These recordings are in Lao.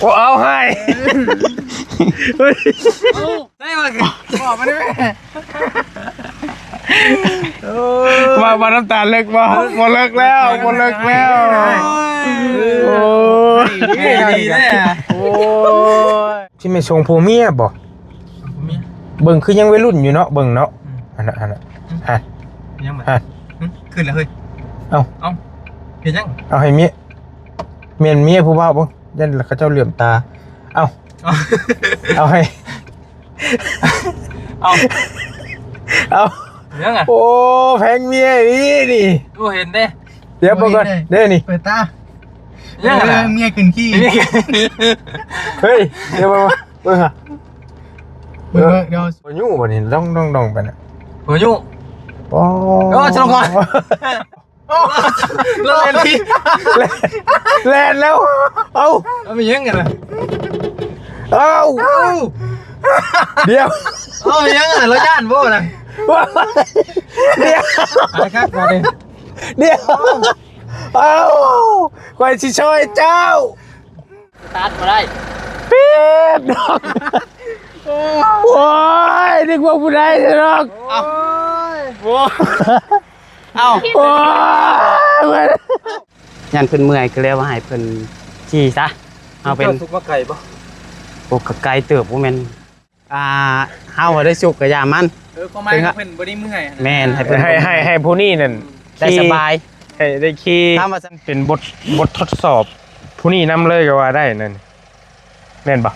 ໂອ້ ເອົາໃຫ້ ເຮີ້ຍ ເອົ້າ ໃສ່ວ່າ ບອກມາໄດ້ແມ່ ໂອ້ຍ ວ່າ ວ່ານ້ຳຕາເລິກບໍ່? ບໍ່ເລິກແລ້ວ ບໍ່ເລິກແລ້ວ ໂອ້ຍ ໂອ້ຍ ໂອ້ຍ ຊິແມ່ນຊົງຜົວເມຍບໍ່? ຜົວເມຍ ເບິ່ງຄືຍັງໄວລຸ້ນຢູ່ເນາະ ເບິ່ງເນາະ ອືມ ອັນນັ້ນ ອັນນັ້ນ ອືມ ຮະ ຍັງບໍ່ ຮະ ຫຶ ຂຶ້ນແລ້ວເຮີ້ຍ ເອົ້າ ເອົ້າ ເຮັດຫຍັງ? ເອົາໃຫ້ເມຍ ແມ່ນເມຍຜູ້ບ່າວບໍ່? ຢ້ານເຂົາເຈົ້າເຫຼືອມຕາ ເອົ້າ ເອົາ ເອົາໃຫ້ ເອົ້າ ເອົາ ຍັງອະ ໂອ້ ແພງເມຍອີ່ຫຼີນີ້ ໂອ້ ເຫັນເດ້ ດຽວເບິ່ງກ່ອນເດ້ນີ້ ເປີດຕາ ຍັງອະ ເອີ ເມຍຂຶ້ນຂີ້ ເຮີ້ຍ ດຽວເບິ່ງ ເບິ່ງຫາ ເບິ່ງ ເອີ ດຽວ ຫົວຍູ້ບໍ່ນີ້ ດອງໆໆໄປນະ ຫົວຍູ້ ໂອ້ ໂອ້ ສະລົງກ່ອນ ໂອ້ ແລ່ນ ແລ່ນແລ້ວ ເອົ້າ ເອົາ ມີຫຍັງກັນນະ ເອົ້າ ເອົ້າ ດຽວ ເອົາ ມີຫຍັງນະ ລາວຢ້ານບໍ່ນະ ດຽວ ອາຍຄັກບາດນີ້ ດຽວ ເອົ້າ ຂ້ອຍຊິຊ່ອຍເຈົ້າ ສະຕາດບໍ່ໄດ້ ປີດ ໂອ້ຍ ນຶກວ່າຜູ້ໃດຊະດອກ ເອົ້າ ໂອ້ຍ ໂອ້ຍ ເອົ້າ ໂອ້ຍ ຢ້ານເພິ່ນເມື່ອຍ ກໍເລີຍວ່າໃຫ້ເພິ່ນຂີ່ຊະ ເຮົາເປັນ ເຈົ້າສຸກມາໄກບໍ່? ໂອ້ ກໍໄກເຕີບ ບໍ່ແມ່ນ ອ່າ ເຮົາໄດ້ສຸກກະຢ່າມັນ ເອີ ຄວາມໝາຍເພິ່ນບໍ່ໄດ້ເມື່ອຍ ແມ່ນ ໃຫ້ເພິ່ນ ໃຫ້ ໃຫ້ ໃຫ້ຜູ້ນີ້ນັ້ນ ໄດ້ສະບາຍ ໃຫ້ໄດ້ຂີ່ ຖາມວ່າເປັນບົດ ບົດທົດສອບຜູ້ນີ້ນຳເລີຍກໍວ່າໄດ້ນັ້ນ ແມ່ນບໍ່?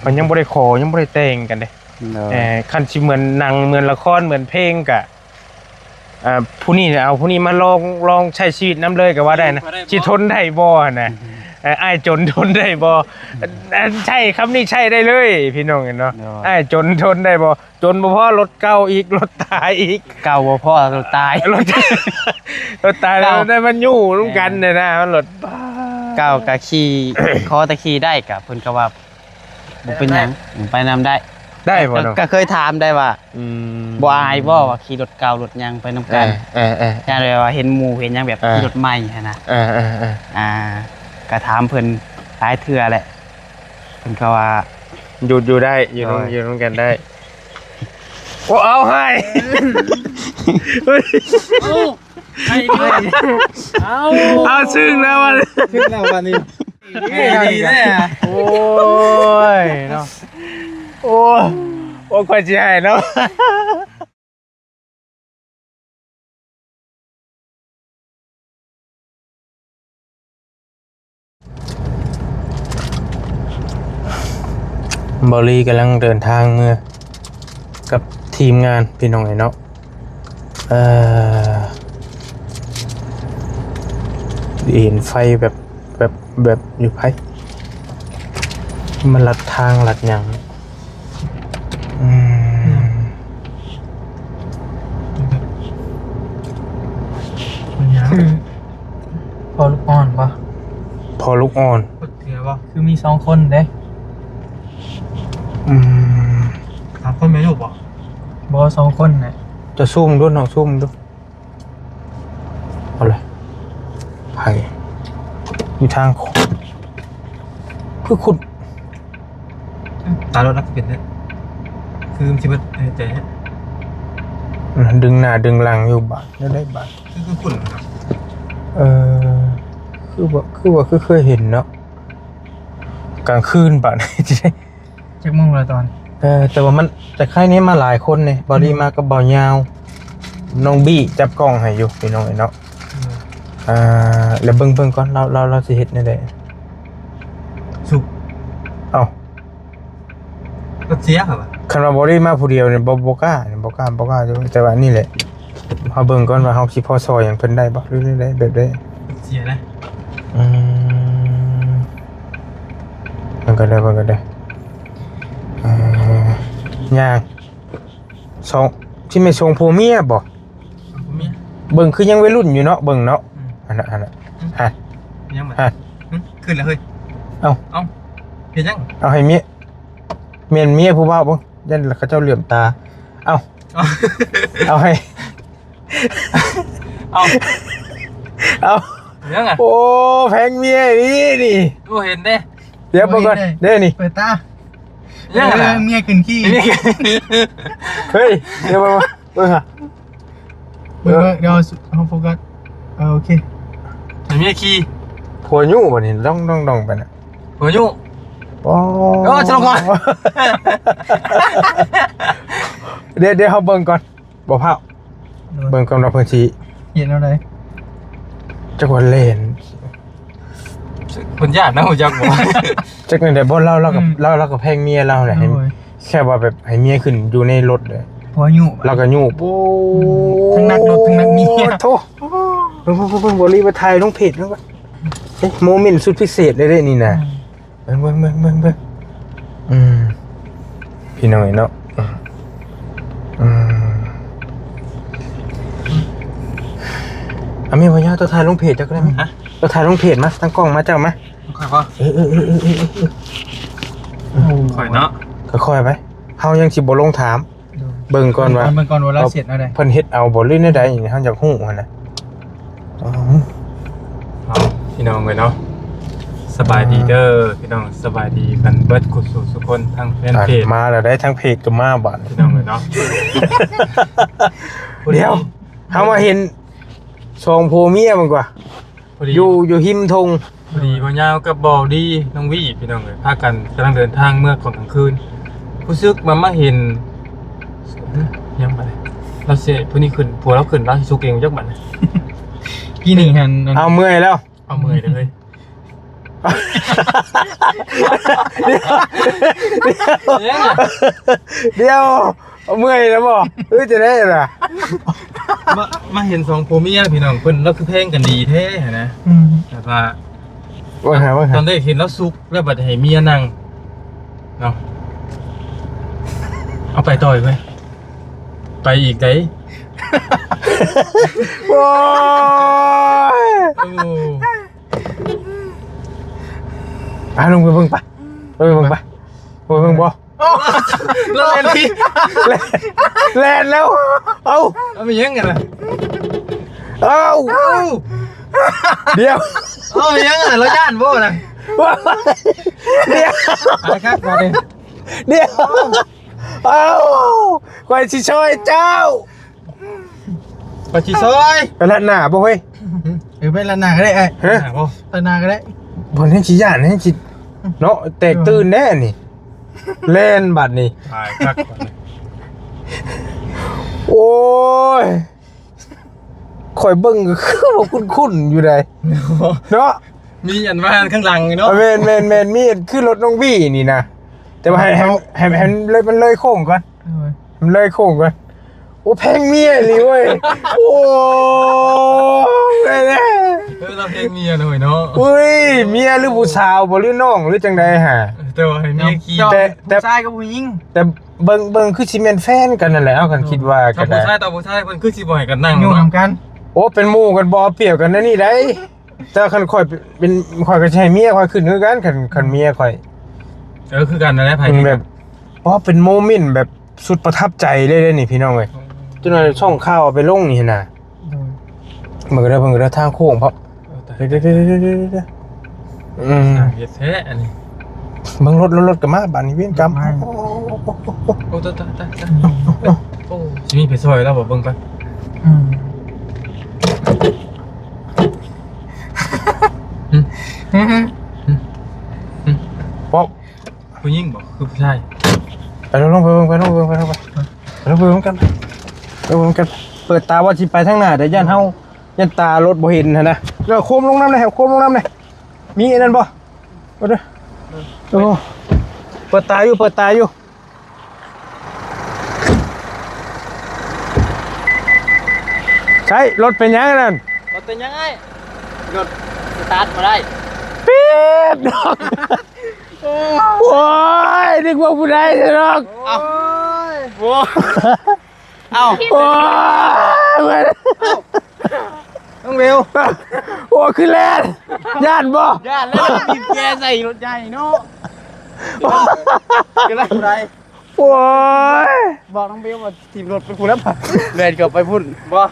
ມັນຍັງບໍ່ໄດ້ຂໍ ຍັງບໍ່ໄດ້ແຕ່ງກັນເດ້ ໂດຍ ເອີ ຄັນຊິເໝືອນໜັງ ເໝືອນລະຄອນ ເໝືອນເພງກະ ເອີ ຜູ້ນີ້ເອົາຜູ້ນີ້ມາລອງ ລອງໃຊ້ຊີວິດນຳເລີຍກໍວ່າໄດ້ນະ ຊິທົນໄດ້ບໍ່ຫັ້ນນະ ເອີ ອ້າຍຈົນທົນໄດ້ບໍ່ ໃຊ້ຄຳນີ້ໃຊ້ໄດ້ເລີຍພີ່ນ້ອງເນາະ ໂດຍ ອ້າຍຈົນທົນໄດ້ບໍ່ ຈົນບໍ່ພໍລົດເກົ່າອີກ ລົດຕາຍອີກ ເກົ່າບໍ່ພໍລົດຕາຍ ລົດ ລົດຕາຍ ເກົ່າ ໄດ້ມັນຢູ່ນຳກັນນີ້ນະ ລົດ ເກົ່າກະຂີ່ ຂໍແຕ່ຂີ່ໄດ້ກະເພິ່ນກໍວ່າ ບໍ່ເປັນຫຍັງ ໄປນຳໄດ້ ໄດ້ບໍ່ເນາະ ກໍເຄີຍຖາມໄດ້ວ່າ ອືມ ບໍ່ອາຍບໍ່ວ່າຂີ່ລົດເກົ່າລົດຫຍັງໄປນຳກັນ ເອີໆໆ ຢ້ານແບບວ່າເຫັນໝູ່ເຫັນຫຍັງແບບ ເອີ ຂີ່ລົດໃໝ່ຫັ້ນນະ ເອີໆໆ ອ່າ ກໍຖາມເພິ່ນຫຼາຍເທື່ອແຫຼະ ເພິ່ນກໍວ່າ ຢູ່ ຢູ່ໄດ້ ຢູ່ນຳ ໂດຍ ຢູ່ນຳກັນໄດ້ ໂອ້ ເອົາໃຫ້ ເຮີ້ຍ ເອົ້າ ໃຫ້ດ້ວຍ ເອົ້າ ເອົາຊຶ້ງແລ້ວບັດນີ້ ຊຶ້ງແລ້ວບັດນີ້ ເອີ ດີແທ້ ໂອ້ຍເນາະ ໂອ້ ໂອ້ ຂ້ອຍຊິໃຫ້ເນາະ ເບົາລີກຳລັງເດີນທາງເມືອກັບທີມງານ ພີ່ນ້ອງເອີຍເນາະ ເອີ ເຫັນໄຟແບບ ແບບ ແບບຢູ່ໃຜ ມາລັດທາງລັດຫຍັງ ອືມ ເປັນຫຍັງ ຄືພໍ່ລູກອ່ອນບໍ່? ພໍ່ລູກອ່ອນ ຄົນເທື່ອບໍ່? ຄືມີສອງຄົນເດ້ ອືມ ສາມຄົນແມ່ລູກບໍ່? ບໍ່ ສອງຄົນແຫຼະ ຈະຊູມດູ ນ້ອງຊູມດູ. ເອົາເລີຍ ໃຜ ຢູ່ທາງ ຄືຂຸດ ຕາລົດນັກເປັນເດ້ ຄືມັນຊິເບິດໃນໃຈແທ້ ດຶງໜ້າດຶງຫຼັງຢູ່ບາດ ແນວໃດບາດ ຄື ຄືຂຸດ ເອີ ຄືວ່າ ຄືວ່າ ຄືເຄີຍເຫັນເນາະ ກາງຄືນບາດ ຈັກໂມງລະຕອນ? ເອີ ແຕ່ວ່າມັນ ແຕ່ໄຄນີ້ມາຫຼາຍຄົນເດ້ ບ່າວດີ ອືມ ມາກັບບ່າວຍາວ ນ້ອງບີ້ຈັບກ້ອງໃຫ້ຢູ່ພີ່ນ້ອງເອີຍເນາະ ອືມ ອ່າ ແລ້ວເບິ່ງ ເບິ່ງກ່ອນ ລາວ ລາວ ລາວຊິເຮັດແນວໃດ ສຸກ ເອົ້າ ລົດເສຍເຂົາວ່າ ຄັນວ່າບ່າວດີມາຜູ້ດຽວນີ້ ບໍ່ ບໍ່ກ້າ ບໍ່ກ້າ ບໍ່ກ້າ ແຕ່ວ່ານີ້ແຫຼະ ເຮົາເບິ່ງກ່ອນວ່າເຮົາຊິພໍຊ່ອຍຫຍັງເພິ່ນໄດ້ບໍ່ ຫຼືແນວໃດ ແບບໃດ ເສຍນະ ອືມ ເບິ່ງກ່ອນເດີ ເບິ່ງກ່ອນເດີ ເອີ ຍ່າງ ສອງ ຊິແມ່ນຊົງຜົວເມຍບໍ່? ຜົວເມຍ ເບິ່ງຄືຍັງໄວລຸ້ນຢູ່ເນາະ ເບິ່ງເນາະ ອືມ ອັນນັ້ນ ອັນນັ້ນ ຫຶ ຮະ ຍັງບໍ່ ຮະ ຫຶ ຂຶ້ນແລ້ວເຮີ້ຍ ເອົ້າ ເອົ້າ ເຮັດຫຍັງ? ເອົາໃຫ້ເມຍ ແມ່ນເມຍຜູ້ບ່າວບໍ່? ຢ້ານເຂົາເຈົ້າເຫຼືອມຕາ ເອົ້າ ເອົາ ເອົາໃຫ້ ເອົາ ເອົາ ຍັງອະ ໂອ້ ແພງເມຍອີ່ຫຼີນີ້ ໂອ້ ເຫັນເດ້ ດຽວເບິ່ງກ່ອນ ເດ້ນີ້ ເປີດຕາ ຍັງ ເອີ ນະ ເມຍຂຶ້ນຂີ່ ເມຍຂຶ້ນ ເຮີ້ຍ ດຽວເບິ່ງ ເບິ່ງຫາ ເບິ່ງ ເບິ່ງ ດຽວເຮົາໂຟກັສ ເອີ ໂອເຄ ໃຫ້ເມຍຂີ່ ຜົວຍູ້ບັດນີ້ ດອງໆໆໄປນະ ຜົວຍູ້ ໂອ້ ເອີ ສະລົງກ່ອນ ດຽວ ດຽວເຮົາເບິ່ງກ່ອນ ບໍ່ພ້າວ ໂດຍ ເບິ່ງກ່ອນວ່າເພິ່ນຊິເຮັດແນວໃດ ຈັກວ່າແລ່ນ ເພິ່ນຢ້ານນະ ຮູ້ຈັກບໍ່ ຈັກແນວໃດບໍ່ ລາວ ລາວກໍ ອືມ ລາວ ລາວກໍແພງເມຍລາວແຫຼະ ໂດຍ ແຄ່ວ່າແບບໃຫ້ເມຍຂຶ້ນຢູ່ໃນລົດເດ້ ຜົວຍູ້ ລາວກໍຍູ້ ໂອ້ ອືມ ທັງນັກລົດທັງນັກເມຍ ໂອ້ໂທ້ ເບິ່ງໆໆ ບໍ່ລີວ່າຖ່າຍລົງເພຈແລ້ວກໍ ເອີ ໂມເມັນສຸດພິເສດເລີຍເດ້ນີ້ນະ ອືມ ເບິ່ງໆໆໆໆ ອືມ ພີ່ນ້ອງເອີຍເນາະ ອືມ ອາ ແມ່ນບໍ່ຍາວ ຕົວຖ່າຍລົງເພຈເຈົ້າກໍໄດ້ ຮະ ຕົວຖ່າຍລົງເພຈມາ ຕັ້ງກ້ອງມາເຈົ້າມາ ຂ້ອຍບໍ່ ເອີໆໆໆ ຂ້ອຍເນາະ ຄ່ອຍໆໄປ ເຮົາຍັງຊິບໍ່ລົງຖາມ ໂດຍ ເບິ່ງກ່ອນວ່າ ເບິ່ງກ່ອນວ່າລາວເຮັດແນວໃດ ເພິ່ນເຮັດເອົາບໍ່ ຫຼືແນວໃດ ເຮົາຢາກຮູ້ຫັ້ນນະ ເອົາ ພີ່ນ້ອງເອີຍເນາະ ສະບາຍດີເດີພີ່ນ້ອງ ສະບາຍດີກັນເບິດຄູ່ສູ່ສູ່ຄົນ ທັງແຟນເພຈ ມາແລ້ວໄດ໋ ທາງເພຈກໍມາບາດ ພີ່ນ້ອງເອີຍເນາະ ດຽວ ເຮົາມາເຫັນສອງຜົວເມຍມັນກວ່າ ພໍດີ ຢູ່ ຢູ່ຮິມທົ່ງ ພໍດີບ່າວຍາວກັບບ່າວດີ ນ້ອງວີ ພີ່ນ້ອງເອີຍ ພາກັນກຳລັງເດີນທາງເມືອຕອນກາງຄືນ ຮູ້ສຶກວ່າມາເຫັນ ຫຍັງບາດນີ້ ລາວຊິ ຜູ້ນີ້ຂຶ້ນ ຜົວລາວຂຶ້ນ ລາວຊິສຸກເອງຈັກບາດນີ້ ກີ້ນີ້ຫັ້ນ ເອົາ ເມື່ອຍແລ້ວ ເອົາ ເມື່ອຍເລີຍ ດຽວ ດຽວ ດຽວ ເມື່ອຍແລ້ວບໍ່ ເອີ ຈະໄດ້ລະ ມາ ມາເຫັນສອງຜົວເມຍພີ່ນ້ອງ ເພິ່ນລາວຄືແພງກັນດີແທ້ຫັ້ນນະ ອືມ ແບບວ່າ ວ່າຫາ ວ່າຫາ ຕອນແລກເຫັນລາວສຸກແລ້ວບັດໃຫ້ເມຍນັ່ງເນາະ ເອົາໄປຕໍ່ອີກເວີຍ ໄປອີກໄດ໋ ໂອ້ຍ ໂອ້ ໄປ ລົງໄປເບິ່ງໄປ ລົງໄປເບິ່ງໄປ ລົງໄປເບິ່ງບໍ່? ໂອ້ ລະແລ່ນທີ່ ແລ່ນ ແລ່ນແລ້ວ ເອົ້າ ເອົາໄປຫຍັງກັນນະ ເອົ້າ ເອົ້າ ດຽວ ເອົາໄປຫຍັງນະ ລະຢ້ານບໍ່ນະ ດຽວ ໄປຄັກບາດນີ້ ດຽວ ເອົ້າ ຂ້ອຍຊິຊ່ອຍເຈົ້າ ປາຈີຊອຍ ໄປລາດໜ້າບໍ່ເຮີ້ຍ? ເອີ ໄປລາດໜ້າກໍໄດ້ອ້າຍ ຮະ? ລາດໜ້າກໍໄດ້ ບໍ່ແມ່ນຊິຢ້ານ ແມ່ນຊິເນາະ ແຕກຕື່ນແດ່ນີ້ ແລ່ນບັດນີ້ ຕາຍຄັກບັດນີ້ ໂອ້ຍ ຂ້ອຍເບິ່ງກໍຄືວ່າຄຸ້ນໆຢູ່ໃດ໋ ເນາະ ມີອັນວ່າຂ້າງຫຼັງຢູ່ເນາະ ແມ່ນໆໆ ມີຄືລົດນ້ອງວີນີ້ນະ ແຕ່ວ່າໃຫ້ ໃຫ້ ໃຫ້ ໃຫ້ມັນເລີຍ ມັນເລີຍໂຄ້ງກ່ອນ ເອີ ມັນເລີຍໂຄ້ງກ່ອນ ໂອ້ ແພງເມຍອີ່ຫຼີເວີຍ ໂອ້ຍ ເອີ ລາວແພງເມຍເລີຍເນາະ ເອີຍ ເມຍຫຼືຜູ້ສາວບໍ່ ຫຼືນ້ອງ ຫຼືຈັ່ງໃດຫາ ແຕ່ວ່າໃຫ້ເມຍຂີ່ ແຕ່ ແຕ່ ຜູ້ຊາຍກັບຜູ້ຍິງ ແຕ່ເບິ່ງ ເບິ່ງຄືຊິແມ່ນແຟນກັນນັ້ນແຫຼະ ເຮົາຄັນຄິດວ່າກໍໄດ້ ຜູ້ຊາຍຕໍ່ຜູ້ຊາຍ ເພິ່ນຄືຊິບໍ່ໃຫ້ກັນນັ່ງຢູ່ນຳກັນ ໂອ້ ເປັນໝູ່ກັນບໍ່ເອົາປຽບກັນແນວນີ້ໃດ ແຕ່ຄັນຂ້ອຍເປັນ ຂ້ອຍກໍຊິໃຫ້ເມຍຂ້ອຍຂຶ້ນຄືກັນ ຄັນ ຄັນເມຍຂ້ອຍ ເອີ ຄືກັນນັ້ນແຫຼະ ໃຜ ອືມ ແບບ ອໍ ເປັນໂມເມັນແບບສຸດປະທັບໃຈເລີຍເດ້ນີ້ພີ່ນ້ອງເອີຍ ຈົນວ່າຊ່ອງຂ່າວເອົາໄປລົງນີ້ຫັ້ນນະ ໂດຍ ເບິ່ງເດີ ເບິ່ງເດີ ທາງໂຄ້ງເພາະ ເອີ ຕາຍ ເດີໆໆໆໆ ອືມ ສ້າງເຮັດແທ້ອັນນີ້ ເບິ່ງລົດ ລົດ ລົດກໍມາບາດນີ້ ເວນກຳ ໂອ້ ຕາຍ ຕາຍ ຕາຍ ຕາຍ ໂອ້ ຊິມີໄປຊ່ອຍລາວບໍ່ ເບິ່ງກ່ອນ ອືມ ຫຶ ຫຶ ຫຶ ຫຶ ປອກ ຜູ້ຍິງບໍ່ ຄືຜູ້ຊາຍ ໄປ ລົງໄປເບິ່ງ ໄປ ລົງໄປເບິ່ງ ໄປ ລົງໄປເບິ່ງ ໄປ ລົງໄປເບິ່ງກັນ ໄປ ລົງໄປເບິ່ງກັນ ເປີດຕາວ່າຊິໄປທາງໜ້າ ແຕ່ຢ້ານເຮົາ ຢ້ານຕາລົດບໍ່ເຫັນຫັ້ນນະ ເອົາໂຄມລົງນຳແດ່ ເອົາໂຄມລົງນຳແດ່ ມີອັນນັ້ນບໍ່? ເບິ່ງເດີ ໂອ້ ເປີດຕາຢູ່ ເປີດຕາຢູ່ ໃສ ລົດເປັນຫຍັງອັນນັ້ນ? ລົດເປັນຫຍັງອ້າຍ? ລົດສະຕາດບໍ່ໄດ້ ປີດດອກ ໂອ້ຍ ນຶກວ່າຜູ້ໃດຊະດອກ ໂອ້ຍ ໂອ້ຍ ເອົ້າ ໂອ້ຍ ເອົ້າ ນ້ອງເບວ ໂອ້ ຄືແລ່ນ ຢ້ານບໍ່? ຢ້ານແລ້ວ ບີບແກໃສ່ລົດໃຫຍ່ເນາະ ກໍໄດ້ ໂອ້ຍ ບອກນ້ອງເບວວ່າຖີບລົດໄປພຸ້ນແລ້ວ ແລ່ນເຂົ້າໄປພຸ້ນ ບໍ່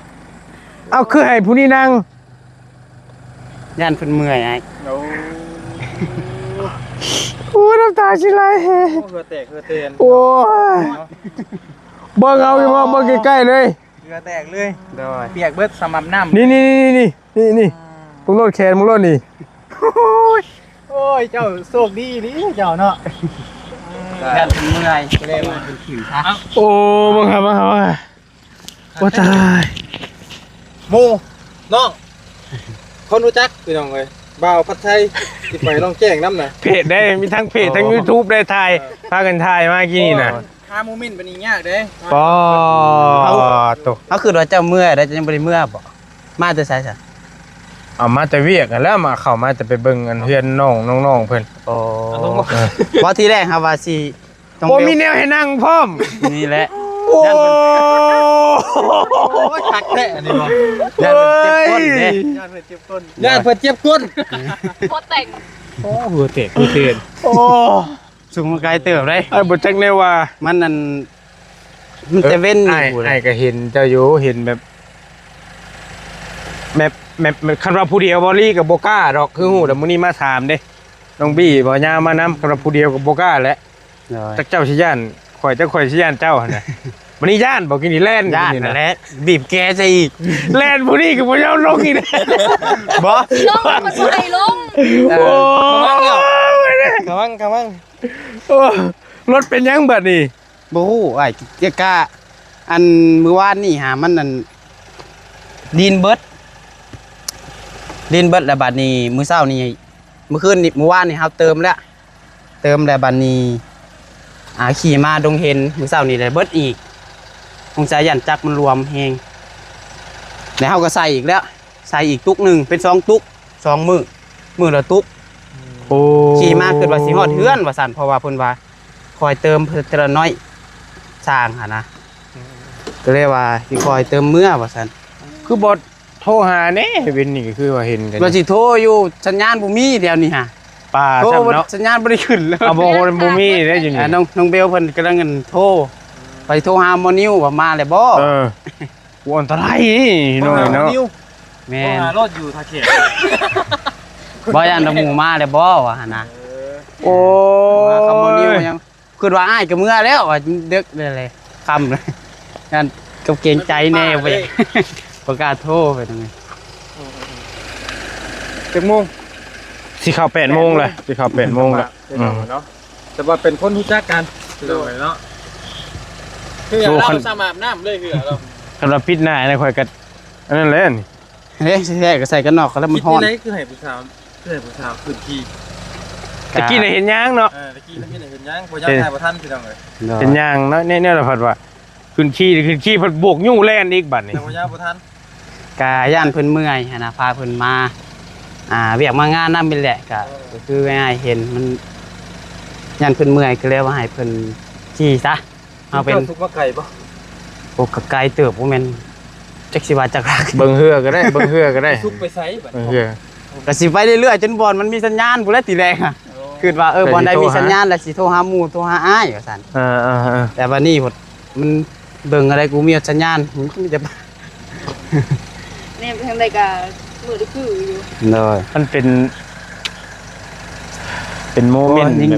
ເອົາ ຄືໃຫ້ຜູ້ນີ້ນັ່ງ? ຢ້ານເພິ່ນເມື່ອຍອ້າຍ ໂອ້ ຕາຊິໄຫຼ. ໂອ້ ເຫື່ອແຕກເຫື່ອແຕນ ໂອ້ຍ ເນາະ ເບິ່ງເອົາຢູ່ບໍ່ ເບິ່ງໃກ້ໆເລີຍ ເຫື່ອແຕກເລີຍ ໂດຍ ປຽກເບິດ ສຳລັບນ້ຳ ນີ້ໆໆ ນີ້ ອືມ ເບິ່ງໂລດແຂນ ເບິ່ງໂລດນີ້. ໂອ້ຍ ໂອ້ຍ ເຈົ້າໂຊກດີອີ່ຫຼີເຈົ້າເນາະ ຢ້ານເມື່ອຍ ກໍເລີຍວ່າເປັນຂິນຊະ. ໂອ້ ເບິ່ງຫາ ເບິ່ງຫາ ເບິ່ງຫາ. ໂອ້ ຕາຍ ໝູ່ນ້ອງ ຄົນຮູ້ຈັກ ພີ່ນ້ອງເອີຍ ບ່າວພັດໄຊ ຊິໄປລ່ອງແຈ້ງນຳນະ ເພຈເດ້ ມີທັງເພຈ ທັງຢູທູບໄດ້ ຖ່າຍ ເອີ ພາກັນຖ່າຍມາກີ້ນີ້ນະ. ໂອ້ ຫາໂມເມັນປານນີ້ຍາກເດ້. ປາໂຕ ເຮົາຄິດວ່າເຈົ້າເມື່ອໃດ ເຈົ້າຍັງບໍ່ໄດ້ເມື່ອບໍ? ມາແຕ່ໃສຊະ? ເອົາມາແຕ່ວຽກຫັ້ນແຫຼະ ມາ ເຂົ້າມາແຕ່ໄປເບິ່ງອັນເຮືອນນ້ອງ ນ້ອງໆເພິ່ນ. ໂອ້ ເອີ ວ່າທີແລກຫາວ່າຊິ ຕ້ອງ ບໍ່ມີແນວໃຫ້ນັ່ງພ້ອມ ນີ້ແຫຼະ. ໂອ້ ໂອ້ຍ ຄັກແທ້ອັນນີ້ບໍ່? ຢ້ານເພິ່ນເຈັບກົ້ນເດ້ ຢ້ານເພິ່ນເຈັບກົ້ນ ຢ້ານເພິ່ນເຈັບກົ້ນ ໂຄດແຕ່ງ ໂອ້ ເຫື່ອແຕກເຫື່ອແຕນ ໂອ້ ສູງມາໄກເຕີບເດ້. ອ້າຍບໍ່ຈັກແນວວ່າ ມັນນັ້ນ ມັນແຕ່ເວັນນີ້ ເອີ ອ້າຍ ຜູ້ໃດ ອ້າຍກໍເຫັນເຈົ້າຢູ່ ເຫັນແບບ ແບບ ແບບ ແບບ ຄັນວ່າຜູ້ດຽວບໍ່ລີກໍບໍ່ກ້າດອກ ຄືຮູ້ແລ້ວ ມື້ນີ້ມາສາມເດ້ ນ້ອງບີ້ ບໍ່ຍາວມານຳ ຄັນວ່າຜູ້ດຽວກໍບໍ່ກ້າແຫຼະ. ໂດຍ ຈັກເຈົ້າຊິຢ້ານຂ້ອຍ ຈັກຂ້ອຍຊິຢ້ານເຈົ້າຫັ້ນນະ. ບັດນີ້ຢ້ານບໍ່ ກີ້ນີ້ແລ່ນ ຢ້ານນັ້ນແຫຼະ ບີບແກໃສ່ອີກ ແລ່ນຜູ້ນີ້ກໍບໍ່ຍອມລົງອີກ ບໍ່ ລົງ ເພິ່ນບໍ່ໃຫ້ລົງ. ເອີ ໂອ້ຍ ລະວັງ ລະວັງ ໂອ້ ລົດເປັນຫຍັງບັດນີ້? ບໍ່ຮູ້ອ້າຍ ກະ ກະ ອັນມື້ວານນີ້ຫາ ມັນອັນ ດິນເບິດ ດິນເບິດ ແລ້ວບັດນີ້ມື້ເຊົ້ານີ້ ມື້ຄືນນີ້ ມື້ວານນີ້ເຮົາເຕີມແລ້ວ ເຕີມແລ້ວບັດນີ້ ອ່າ ຂີ່ມາດົງເຫັນ ມື້ເຊົ້ານີ້ໄດ້ເບິດອີກ ສົງໄສຢ້ານຈັກມັນຫຼວມແຮງ ແລ້ວເຮົາກໍໃສ່ອີກແລ້ວ ໃສ່ອີກຕຸກໜຶ່ງ ເປັນສອງຕຸກ ສອງມື້ ມື້ລະຕຸກ. ໂອ້ ຂີ່ມາຄິດວ່າຊິຮອດເຮືອນວ່າຊັ້ນ ເພາະວ່າເພິ່ນວ່າ ຄ່ອຍເຕີມເທື່ອລະໜ້ອຍ ຊ່າງຫັ້ນນະ ອືມ ກໍເລີຍວ່າຊິຄ່ອຍເຕີມເມືອວ່າຊັ້ນ. ຄືບໍ່ໂທຫາແດ່ ເວັນນີ້ກໍຄືວ່າເຫັນກັນ ວ່າຊິໂທຢູ່ ສັນຍານບໍ່ມີແຖວນີ້ຫາ ປ່າຊ້ຳເນາະ ສັນຍານບໍ່ໄດ້ຂຶ້ນເລີຍ. ເອົາ ບໍ່ ບໍ່ມີເດ້ຢູ່ນີ້ ນ້ອງ ນ້ອງເບວເພິ່ນກຳລັງ ອັນ ໂທ ໄປໂທຫາໝໍນິວວ່າມາແລ້ວບໍ່. ເອີ ໂອ້ ອັນຕະລາຍນີ້ນ້ອງເນາະ ແມ່ນ ໂທຫາໂລດຢູ່ທ່າແຂກ ບໍ່ຢ້ານວ່າໝູ່ມາແລ້ວບໍ່ວ່າຫັ້ນນະ. ເອີ ໂອ້ຍ ຄຳບໍ່ນິວຍັງ ຄິດວ່າອ້າຍກໍເມືອແລ້ວ ວ່າເດິກແລ້ວແຫຼະ ຄ່ຳແລ້ວ ຢ້ານກໍເກງໃຈແດ່ ບໍ່ ບໍ່ກ້າໂທໄປທາງນີ້. ຈັກໂມງ? ຊິເຂົ້າແປດໂມງແລ້ວ ຊິເຂົ້າແປດໂມງແລ້ວ ອືມ ເນາະ ແຕ່ວ່າເປັນຄົນຮູ້ຈັກກັນ ໂດຍ ເນາະ ຄື ໂອ້ ເຮົາ ຄັນ ສາມາບນ້ຳເລີຍ ຄືເຮົາ ຄັນວ່າປິດໜ້າໃຫ້ຂ້ອຍກໍ ອັນນັ້ນແຫຼະນີ້ ເດ້ ແທ້ໆກໍໃສ່ກັນນອກກໍແລ້ວ ມັນຮ້ອນ. ຄິດຈັ່ງໃດຄືໃຫ້ຜູ້ສາວ ຄືໃຫ້ຜູ້ສາວຂຶ້ນຂີ່? ຕະກີ້ນະເຫັນຍາງເນາະ ເອີ ຕະກີ້ນະເຫັນຍາງ ບໍ່ຍາວ ເອີ ຖ່າຍບໍ່ທັນ ພີ່ນ້ອງເອີຍ ເນາະ ເຫັນຍາງເນາະ ແນວລະພັດວ່າ ຂຶ້ນຂີ່ ຂຶ້ນຂີ່ພັດບວກຍູ້ແລ່ນອີກບັດນີ້ ແຕ່ວ່າຢ້ານບໍ່ທັນ ກະຢ້ານເພິ່ນເມື່ອຍຫັ້ນນະ ພາເພິ່ນມາ ອ່າ ວຽກມາງານນຳນີ້ແຫຼະ ກະ ເອີ ກໍຄືງ່າຍໆ ເຫັນມັນ ຢ້ານເພິ່ນເມື່ອຍ ກໍເລີຍວ່າໃຫ້ເພິ່ນຂີ່ຊະ ເຮົາເປັນ ເຈົ້າສຸກມາໄກບໍ່? ໂອ້ ກໍໄກເຕີບ ບໍ່ແມ່ນ ຈັກຊິວ່າຈັກຫຼັກ ເບິ່ງເຮືອກໍໄດ້ ເບິ່ງເຮືອກໍໄດ້ ສຸກໄປໃສບັດ ເບິ່ງເຮືອ ກໍຊິໄປເລື້ອຍໆ ຈົນບ່ອນມັນມີສັນຍານພຸ້ນແຫຼະ ທີແລກ ໂອ້ ຄິດວ່າ ເອີ ບ່ອນໃດມີສັນຍານແລ້ວຊິໂທຫາໝູ່ ໂທຫາອ້າຍວ່າຊັ້ນ ເອີໆໆ ແຕ່ບັດນີ້ ມັນເບິ່ງອະໄລ ກູມີສັນຍານ ມີແຕ່ ແນມໄປທາງໃດກະມືດຄືຢູ່ ໂດຍ ມັນເປັນ ເປັນໂມເມັນ ໂອ້ຍ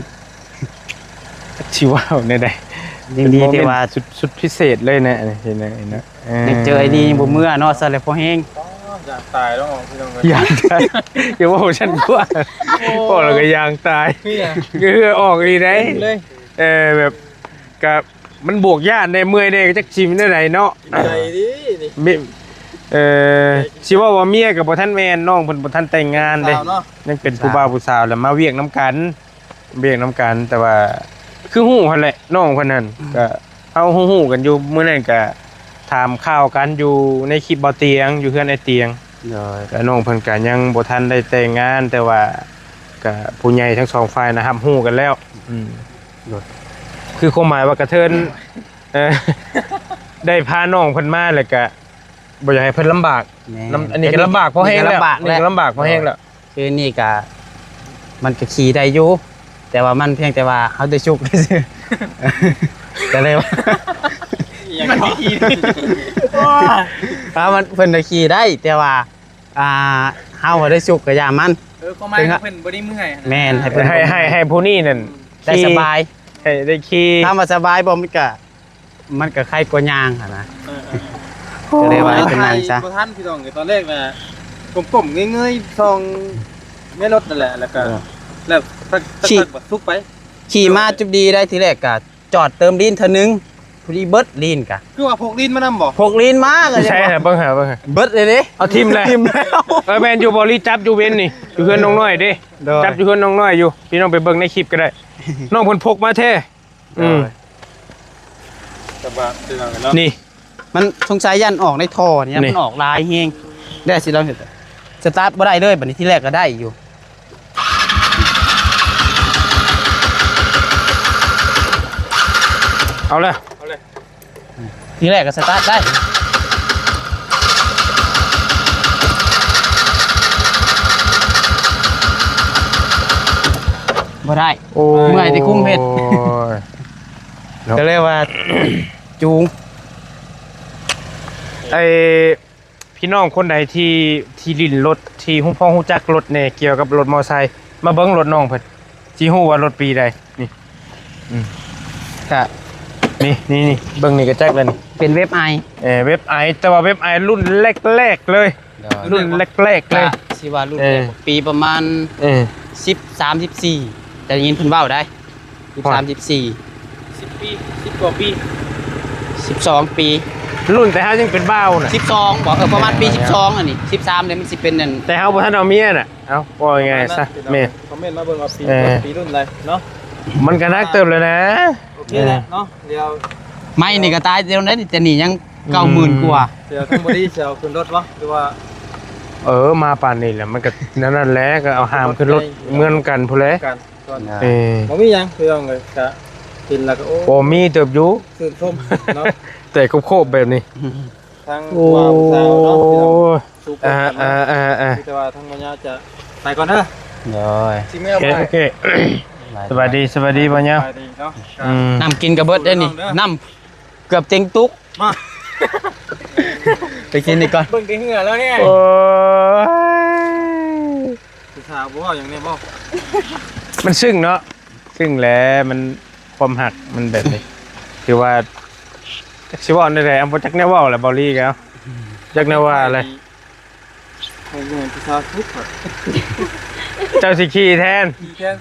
ແບບ ຊິເວົ້າແນວໃດ ຍັງດີທີ່ວ່າ ເປັນໂມເມັນສຸດ ສຸດພິເສດເລີຍນະ ອັນນີ້ ເຫັນນະ ເຫັນນະ ເອີ ຍັງເຈີໄອ້ດີຍັງບໍ່ເມືອເນາະ ຊັ້ນແຫຼະພໍແຮງ ອໍ ຢາກຕາຍແລ້ວພີ່ນ້ອງເອີຍ ຢາກຕາຍ ຢ່າເວົ້າຊັ້ນກວ່າ ໂອ້ ເວົ້າແລ້ວກໍຢາກຕາຍ ເຫື່ອ ເຫື່ອອອກອີ່ຫຼີໃດ ເອີ ແບບ ກະ ມັນບວກຢ້ານແດ່ ເມື່ອຍແດ່ ກໍຈັກຊິເປັນແນວໃດເນາະ ໃຈດີນີ້ ເອີ ຊິເວົ້າວ່າເມຍກໍບໍ່ທັນແມ່ນ ນ້ອງເພິ່ນບໍ່ທັນແຕ່ງງານເດ້ ຍັງເປັນຜູ້ບ່າວຜູ້ສາວ ແລ້ວມາວຽກນຳກັນ ວຽກນຳກັນ ແຕ່ວ່າຄືຮູ້ຫັ້ນແຫຼະ ນ້ອງເພິ່ນຫັ້ນ ກໍເຮົາຮູ້ໆກັນຢູ່ ມື້ນັ້ນກໍຖາມຂ່າວກັນຢູ່ໃນຄລິບບ່າວຕຽງ ຢູ່ເຮືອນອ້າຍຕຽງ ໂດຍ ແລ້ວນ້ອງເພິ່ນກໍຍັງບໍ່ທັນໄດ້ແຕ່ງງານ ແຕ່ວ່າກໍຜູ້ໃຫຍ່ທັງສອງຝ່າຍນະ ຮັບຮູ້ກັນແລ້ວ ອືມ ໂດຍ ຄືຄວາມໝາຍວ່າກະເທີນ ເອີ ໄດ້ພານ້ອງເພິ່ນມາ ແລ້ວກະບໍ່ຢາກໃຫ້ເພິ່ນລຳບາກ ແມ່ນ ນຳ ອັນນີ້ກໍລຳບາກພໍແຮງແລ້ວ ອັນນີ້ກໍລຳບາກພໍແຮງແລ້ວ ຄືນີ້ກະ ມັນກະຂີ່ໄດ້ຢູ່ ແຕ່ວ່າມັນພຽງແຕ່ວ່າເຮົາໄດ້ຊຸກຊື່ ກໍເລີຍວ່າ ມັນຂີ່ ຖ້າມັນ ເພິ່ນໄດ້ຂີ່ໄດ້ ແຕ່ວ່າ ອ່າ ເຮົາບໍ່ໄດ້ຊຸກກະຢ່າມັນ ເອີ ຄວາມໝາຍເພິ່ນບໍ່ໄດ້ເມື່ອຍ ແມ່ນ ໃຫ້ເພິ່ນ ໃຫ້ ໃຫ້ ໃຫ້ຜູ້ນີ້ນັ້ນ ໄດ້ສະບາຍ ໃຫ້ໄດ້ຂີ່. ຖາມວ່າສະບາຍບໍ່? ມັນກະ ມັນກະໄຄກວ່າຍ່າງຫັ້ນນະ. ເອີໆ ກໍເລີຍວ່າໃຫ້ເປັນນັ່ງຊະ. ບໍ່ທັນ ພີ່ນ້ອງເອີຍ ຕອນແລກນະ ກົ້ມໆເງີຍໆ ສ່ອງໃນລົດນັ້ນແຫຼະ ແລ້ວກໍ ເອີ ແລ້ວສັກ ສັກພັກບັດສຸກໄປ. ຂີ່ມາຈຸບດີໄດ້ ທີແລກກະຈອດເຕີມລີນເທື່ອໜຶ່ງ ພໍດີເບິດລີນກະ. ຄືວ່າພົກລີນມານຳບໍ່? ພົກລີນມາກໍ ໃຊ່ ເບິ່ງຫາ ເບິ່ງຫາ ເບິດເລີຍເດ້. ເອົາຖິ້ມແລ້ວ ຖິ້ມແລ້ວ. ເອີ ແມ່ນຢູ່ ບໍ່ລີຈັບຢູ່ເວັນນີ້ ຢູ່ເຮືອນນ້ອງນ້ອຍເດ້. ໂດຍ ຈັບຢູ່ເຮືອນນ້ອງນ້ອຍຢູ່ ພີ່ນ້ອງໄປເບິ່ງໃນຄລິບກໍໄດ້. ນ້ອງເພິ່ນພົກມາແທ້. ອືມ ໂດຍ ສະບາຍ ພີ່ນ້ອງເນາະ. ນີ້ ມັນສົງໄສຢ້ານອອກໃນທໍ່ນີ້ ນີ້ ມັນອອກຫຼາຍແຮງ. ແລ້ວຊິລອງສະຕາດບໍ່ໄດ້ເລີຍ ບັດນີ້ ທີແລກກໍໄດ້ຢູ່. ເອົາເລີຍ ເອົາເລີຍ. ທີແລກກໍສະຕາດໄດ້. ບໍ່ໄດ້. ໂອ້ ເມື່ອຍທີ່ຄຸມເຮັດ ເນາະ ກໍເລີຍວ່າຈູງ. ໄອ້ ພີ່ນ້ອງຄົນໃດທີ່ ທີ່ຫຼິ້ນລົດ ທີ່ຮູ້ພໍຮູ້ຈັກລົດແດ່ ກ່ຽວກັບລົດມໍໄຊ ມາເບິ່ງລົດນ້ອງເພິ່ນ ຊິຮູ້ວ່າລົດປີໃດ. ນີ້ ອືມ ກະ ນີ້ ນີ້ ນີ້ ເບິ່ງນີ້ກໍຈັກແລ້ວນີ້ ເປັນເວັບໄອ. ເອີ ເວັບໄອ ແຕ່ວ່າເວັບໄອລຸ້ນແລກໆເລີຍ. ໂດຍ ລຸ້ນແລກໆເລີຍ ກະຊິວ່າລຸ້ນ ເອີ ແລກ ປີປະມານ ເອີ ສິບສາມ ສິບສີ່ ແຕ່ໄດ້ຍິນເພິ່ນເວົ້າໄດ໋. ສິບສາມ ສິບສີ່ ສິບປີ ສິບກວ່າປີ ສິບສອງປີ ລຸ້ນແຕ່ເຮົາຍັງເປັນບ່າວນະ. ສິບສອງບໍ? ເອີ ປະມານປີ ເອີ ສິບສອງ ອັນນີ້ ສິບສາມ ເດ ມັນຊິເປັນອັນ ແຕ່ເຮົາບໍ່ທັນເອົາເມຍນະ. ເອົາ ເວົ້າງ່າຍໆຊະ. ແມ່ນ ຄອມເມັນມາເບິ່ງວ່າປີ ເອີ ປີລຸ້ນໃດເນາະ. ມັນກໍໜັກເຕີບແລ້ວນະ. ໂອເຄແຫຼະເນາະ. ດຽວ ໄມ້ນີ້ກໍຕາຍແລ້ວນະ ແຕ່ນີ້ຍັງ ອືມ ເກົ້າໝື່ນກວ່າ. ດຽວທັງບໍດີຊິເອົາຂຶ້ນລົດບໍ່ ຫຼືວ່າ? ເອີ ມາປານນີ້ແຫຼະ ມັນກໍນັ້ນແຫຼະ ກໍເອົາຫາມຂຶ້ນລົດເມືອນຳກັນພຸ້ນແຫຼະ. ເອີ ບໍ່ມີຫຍັງ ພີ່ນ້ອງເອີຍ ກະເຫັນແລ້ວກໍ ໂອ້ ບໍ່ມີເຕີບຢູ່ ຊື່ນຊົມເນາະ ແຕ່ໂຄບໆແບບນີ້ ທັງຜູ້ບ່າວຜູ້ສາວເນາະ ພີ່ນ້ອງ ສູ້ກັນເນາະ. ອ່າໆໆ ມີແຕ່ວ່າທາງບ່າວຍາວຈະໄປກ່ອນເດີ. ໂດຍ ໂອເຄ ໂອເຄ ສະບາຍດີ ສະບາຍດີບ່າວຍາວ. ສະບາຍດີເນາະ. ອືມ ນ້ຳກິນກໍເບິດເດ້ນີ້ ນ້ຳເກືອບເຕັງຕຸກ. ມາ ໄປກິນນີ້ກ່ອນ ເບິ່ງແຕ່ເຫື່ອແລ້ວນີ້. ໂອ້ຍ ຜູ້ສາວບໍ່ເວົ້າຫຍັງແດ່ບໍ່? ມັນຊຶ້ງເນາະ ຊຶ້ງແຫຼະ ມັນ ຄວາມຮັກມັນແບບນີ້ ຖືວ່າ ຈັກຊິເວົ້າແນວໃດ ເອົາ ບໍ່ຈັກແນວເວົ້າແຫຼະ ເບົາລີກໍເອົາ ຈັກແນວວ່າແຫຼະ. ຂ້ອຍແມ່ນຜູ້ສາວທຸກ ເຈົ້າຊິຂີ່ແທນ ຂີ່ແທນ.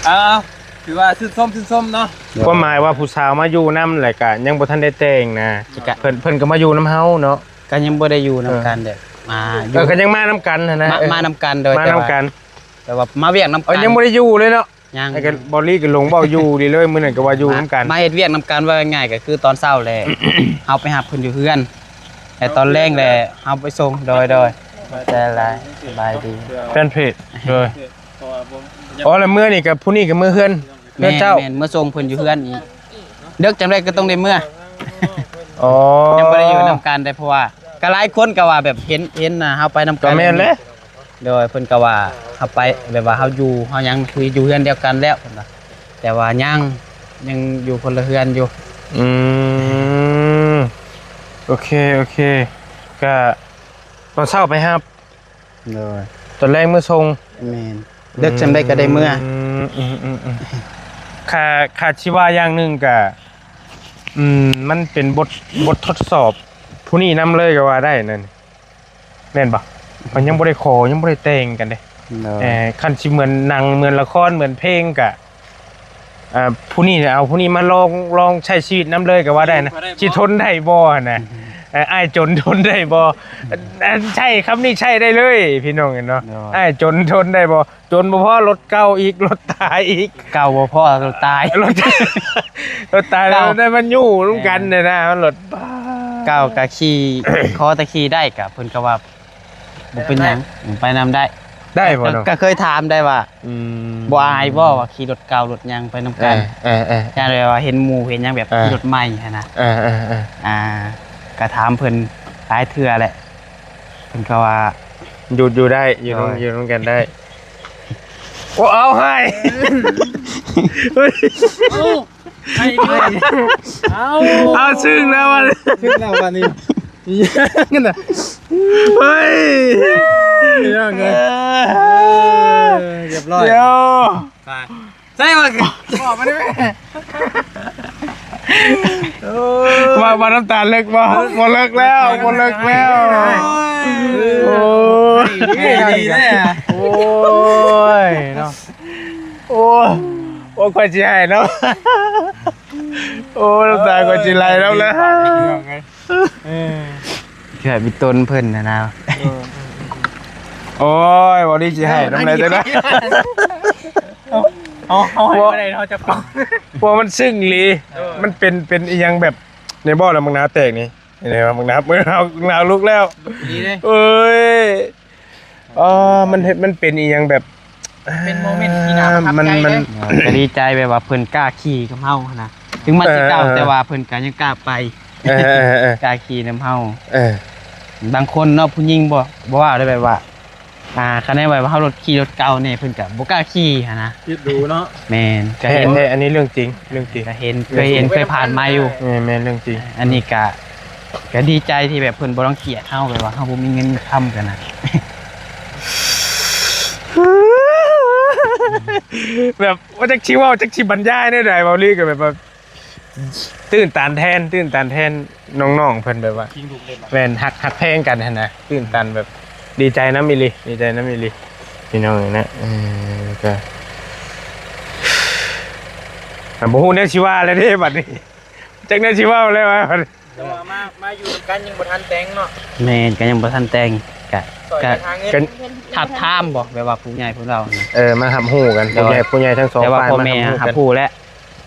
ເອົາ ຖືວ່າຊື່ນຊົມ ຊື່ນຊົມເນາະ. ຄວາມໝາຍວ່າຜູ້ສາວມາຢູ່ນຳ ແລ້ວກະຍັງບໍ່ທັນໄດ້ແຕ່ງນະ ເພິ່ນ ເພິ່ນກໍມາຢູ່ນຳເຮົາເນາະ. ກໍຍັງບໍ່ໄດ້ຢູ່ນຳກັນເດ້ ມາຢູ່ ເອີ ກໍຍັງມານຳກັນຫັ້ນນະ. ມາ ເອີ ມານຳກັນ ໂດຍ ມານຳກັນ ແຕ່ວ່າ ແຕ່ວ່າມາວຽກນຳກັນ ຍັງບໍ່ໄດ້ຢູ່ເລີຍເນາະ. ຍັງ ໄອ້ກັນ ເບົາລີກໍຫຼົງເວົ້າຢູ່ດີເລີຍ ມື້ນັ້ນກໍວ່າຢູ່ນຳກັນ ມາເຮັດວຽກນຳກັນ. ວ່າງ່າຍໆກໍຄືຕອນເຊົ້າແຫຼະ ເຮົາໄປຮັບເພິ່ນຢູ່ເຮືອນ ແລະຕອນແລງແຫຼະເຮົາໄປສົ່ງ. ໂດຍໆ ຂອບໃຈຫຼາຍ ສະບາຍດີ ແຟນເພຈ. ໂດຍ ອໍ ແລ້ວມື້ນີ້ກໍ ຜູ້ນີ້ກໍເມືອເຮືອນ ເຮືອນເຈົ້າ. ແມ່ນໆ ເມືອສົ່ງເພິ່ນຢູ່ເຮືອນອີກ ເດິກຈັ່ງໃດກໍຕ້ອງໄດ້ເມືອ. ອໍ ຍັງບໍ່ໄດ້ຢູ່ນຳກັນໄດ້ ເພາະວ່າກໍຫຼາຍຄົນກໍວ່າແບບເຫັນ ເຫັນໜ້າເຮົາໄປນຳກັນ. ກໍແມ່ນແຫຼະ. ໂດຍ ເພິ່ນກໍວ່າເຮົາໄປ ແບບວ່າເຮົາຢູ່ ເຮົາຍັງຄືຢູ່ເຮືອນດຽວກັນແລ້ວ ເພິ່ນວ່າ ແຕ່ວ່າຍັງ ຍັງຢູ່ຄົນລະເຮືອນຢູ່. ອືມ ໂອເຄ ໂອເຄ ກະຕອນເຊົ້າໄປຮັບ ໂດຍ ຕອນແລງມາສົ່ງ. ແມ່ນ ເດິກສ່ຳໃດກໍໄດ້ເມືອ. ອືມ ອືມ ອືມ ອືມ ຂ້າ ຂ້າຊິວ່າຢ່າງໜຶ່ງກະ ອືມ ມັນເປັນບົດ ບົດທົດສອບຜູ້ນີ້ນຳເລີຍກໍວ່າໄດ້ນັ້ນ. ແມ່ນບໍ່? ເຮົາຍັງບໍ່ໄດ້ຂໍ ຍັງບໍ່ໄດ້ແຕ່ງກັນເດ້. ໂດຍ ເອີ ຄັນຊິເໝືອນໜັງເໝືອນລະຄອນເໝືອນເພງກະ ເອີ ຜູ້ນີ້ເອົາຜູ້ນີ້ມາລອງ ລອງໃຊ້ຊີວິດນຳເລີຍກໍວ່າໄດ້ນະ. ຊິທົນໄດ້ບໍ່ຫັ້ນນະ? ເອີ ອ້າຍຈົນທົນໄດ້ບໍ່? ອັນໃຊ້ຄຳນີ້ໃຊ້ໄດ້ເລີຍ ພີ່ນ້ອງເອີຍເນາະ. ໂດຍ ອ້າຍຈົນທົນໄດ້ບໍ່? ຈົນບໍ່ພໍ ລົດເກົ່າອີກ ລົດຕາຍອີກ. ເກົ່າບໍ່ພໍ ລົດຕາຍ ລົດ ລົດຕາຍແລ້ວ ໄດ້ມາຢູ່ນຳກັນນີ້ນະ ມັນລົດ ເກົ່າກໍຂີ່ ຂໍແຕ່ຂີ່ໄດ້ ກໍເພິ່ນກໍວ່າບໍ່ເປັນຫຍັງ ໄປນຳໄດ້ ໄດ້ບໍ່ເນາະ? ກໍເຄີຍຖາມໄດ້ວ່າ ອືມ ບໍ່ອາຍບໍ່ວ່າຂີ່ລົດເກົ່າລົດຫຍັງໄປນຳກັນ? ເອີໆໆ ຢ້ານແບບວ່າເຫັນໝູ່ເຫັນຫຍັງແບບ ເອີ ຂີ່ລົດໃໝ່ຫັ້ນນະ. ເອີໆໆ ອ່າ ກໍຖາມເພິ່ນຫຼາຍເທື່ອແຫຼະ ເພິ່ນກໍວ່າ ຢູ່ ຢູ່ໄດ້ ຢູ່ນຳ ໂດຍ ຢູ່ນຳກັນໄດ້. ໂອ້ ເອົາ ໃຫ້ ເຮີ້ຍ ເອົາ ໃຫ້ດ້ວຍ ເອົາ ເອົາ ຊຶ້ງແລ້ວບັດນີ້ ຊຶ້ງແລ້ວບັດນີ້ ອີຫຍັງນັ້ນນະ ເຮີ້ຍ ພີ່ນ້ອງເອີຍ ເອີ ເອີ ຮຽບຮ້ອຍ ດຽວ ໄປ ໃສ່ວ່າ ບອກມາໄດ້ແມ່ ໂອ້ຍ ວ່າ ວ່ານ້ຳຕາເລິກບໍ່? ບໍ່ເລິກແລ້ວ ບໍ່ເລິກແລ້ວ ໂອ້ຍ ໂອ້ຍ ດີແທ້ ໂອ້ຍເນາະ ໂອ້ຍ ໂອ້ຍ ຂ້ອຍຊິໄຫ້ເນາະ ໂອ້ຍ ນ້ຳຕາຂ້ອຍຊິໄຫຼນຳແລ້ວ ເອີ ເອີ ເພື່ອມີຕົນເພິ່ນຫັ້ນນະ ເອີ ໂອ້ຍ ບໍ່ດີຊິໃຫ້ນຳແລ້ວຈັ່ງໃດ ເຮົາ ເຮົາໃຫ້ບໍ່ໄດ້ ເຮົາຈະປາກ ເພາະມັນຊຶ້ງອີ່ຫຼີ ເອີ ມັນເປັນ ເປັນອີ່ຫຍັງແບບ ໃນບໍ່ລະ ບັກນາວແຕກນີ້ ເຫັນບໍ່ ບັກນາວ ບັກນາວລຸກແລ້ວ ເອີຍ ເອີ ມັນເຮັດ ມັນເປັນອີ່ຫຍັງແບບ ເປັນໂມເມັນທີ່ໜ້າປະທັບໃຈເດ້ ມັນ ມັນ ເອີ ກໍດີໃຈແບບວ່າເພິ່ນກ້າຂີ່ກັບເຮົາຫັ້ນນະ ເຖິງມັນຊິເກົ່າ ເອີ ແຕ່ວ່າເພິ່ນກໍຍັງກ້າໄປ ເອີ ກ້າຂີ່ນຳເຮົາ ເອີ ບາງຄົນເນາະ ຜູ້ຍິງບໍ່ ບໍ່ວ່າໄດ້ ແບບວ່າ ອ່າ ຄັນແນວແບບວ່າເຮົາລົດ ຂີ່ລົດເກົ່ານີ້ ເພິ່ນກໍບໍ່ກ້າຂີ່ຫັ້ນນະ ຄິດດູເນາະ ແມ່ນ ກໍເຫັນ ແທ້ໆ ອັນນີ້ເລື່ອງຈິງ ເລື່ອງຈິງ ກໍເຫັນ ເຄີຍເຫັນ ເຄີຍຜ່ານມາຢູ່ ແມ່ນໆ ເລື່ອງຈິງ ອັນນີ້ກໍ ກໍດີໃຈທີ່ແບບເພິ່ນບໍ່ລັງກຽດເຮົາ ແບບວ່າເຮົາບໍ່ມີເງິນມີຄຳກັນນະ ແບບ ບໍ່ຈັກຊິເວົ້າ ຈັກຊິບັນຍາຍແນວໃດ ເວົ້າລີກໍແບບວ່າ ຕື່ນຕັນແທນ ຕື່ນຕັນແທນນ້ອງໆ ເພິ່ນແບບວ່າ ແມ່ນ ຮັກ ຮັກແພງກັນຫັ້ນນະ ຕື່ນຕັນແບບ ດີໃຈນຳອີ່ຫຼີ ດີໃຈນຳອີ່ຫຼີ ພີ່ນ້ອງເອີຍນະ ເອີ ກໍ ອ່າ ບໍ່ຮູ້ແນວຊິວ່າແລ້ວເດ້ບັດນີ້ ຈັກແນວຊິເວົ້າແລ້ວວ່າ ແຕ່ວ່າມາ ມາຢູ່ນຳກັນຍັງບໍ່ທັນແຕ່ງເນາະ ແມ່ນ ກໍຍັງບໍ່ທັນແຕ່ງ ກະ ກໍ ກໍ ກໍ ທັບທາມບໍ່ ແບບວ່າຜູ້ໃຫຍ່ເພິ່ນເວົ້ານະ ເອີ ມາຮັບຮູ້ກັນ ໂດຍ ຜູ້ໃຫຍ່ ຜູ້ໃຫຍ່ທັງສອງຝ່າຍ ແຕ່ວ່າພໍ່ແມ່ ມາຮັບຮູ້ກັນ ຮັບຮູ້ແລ້ວ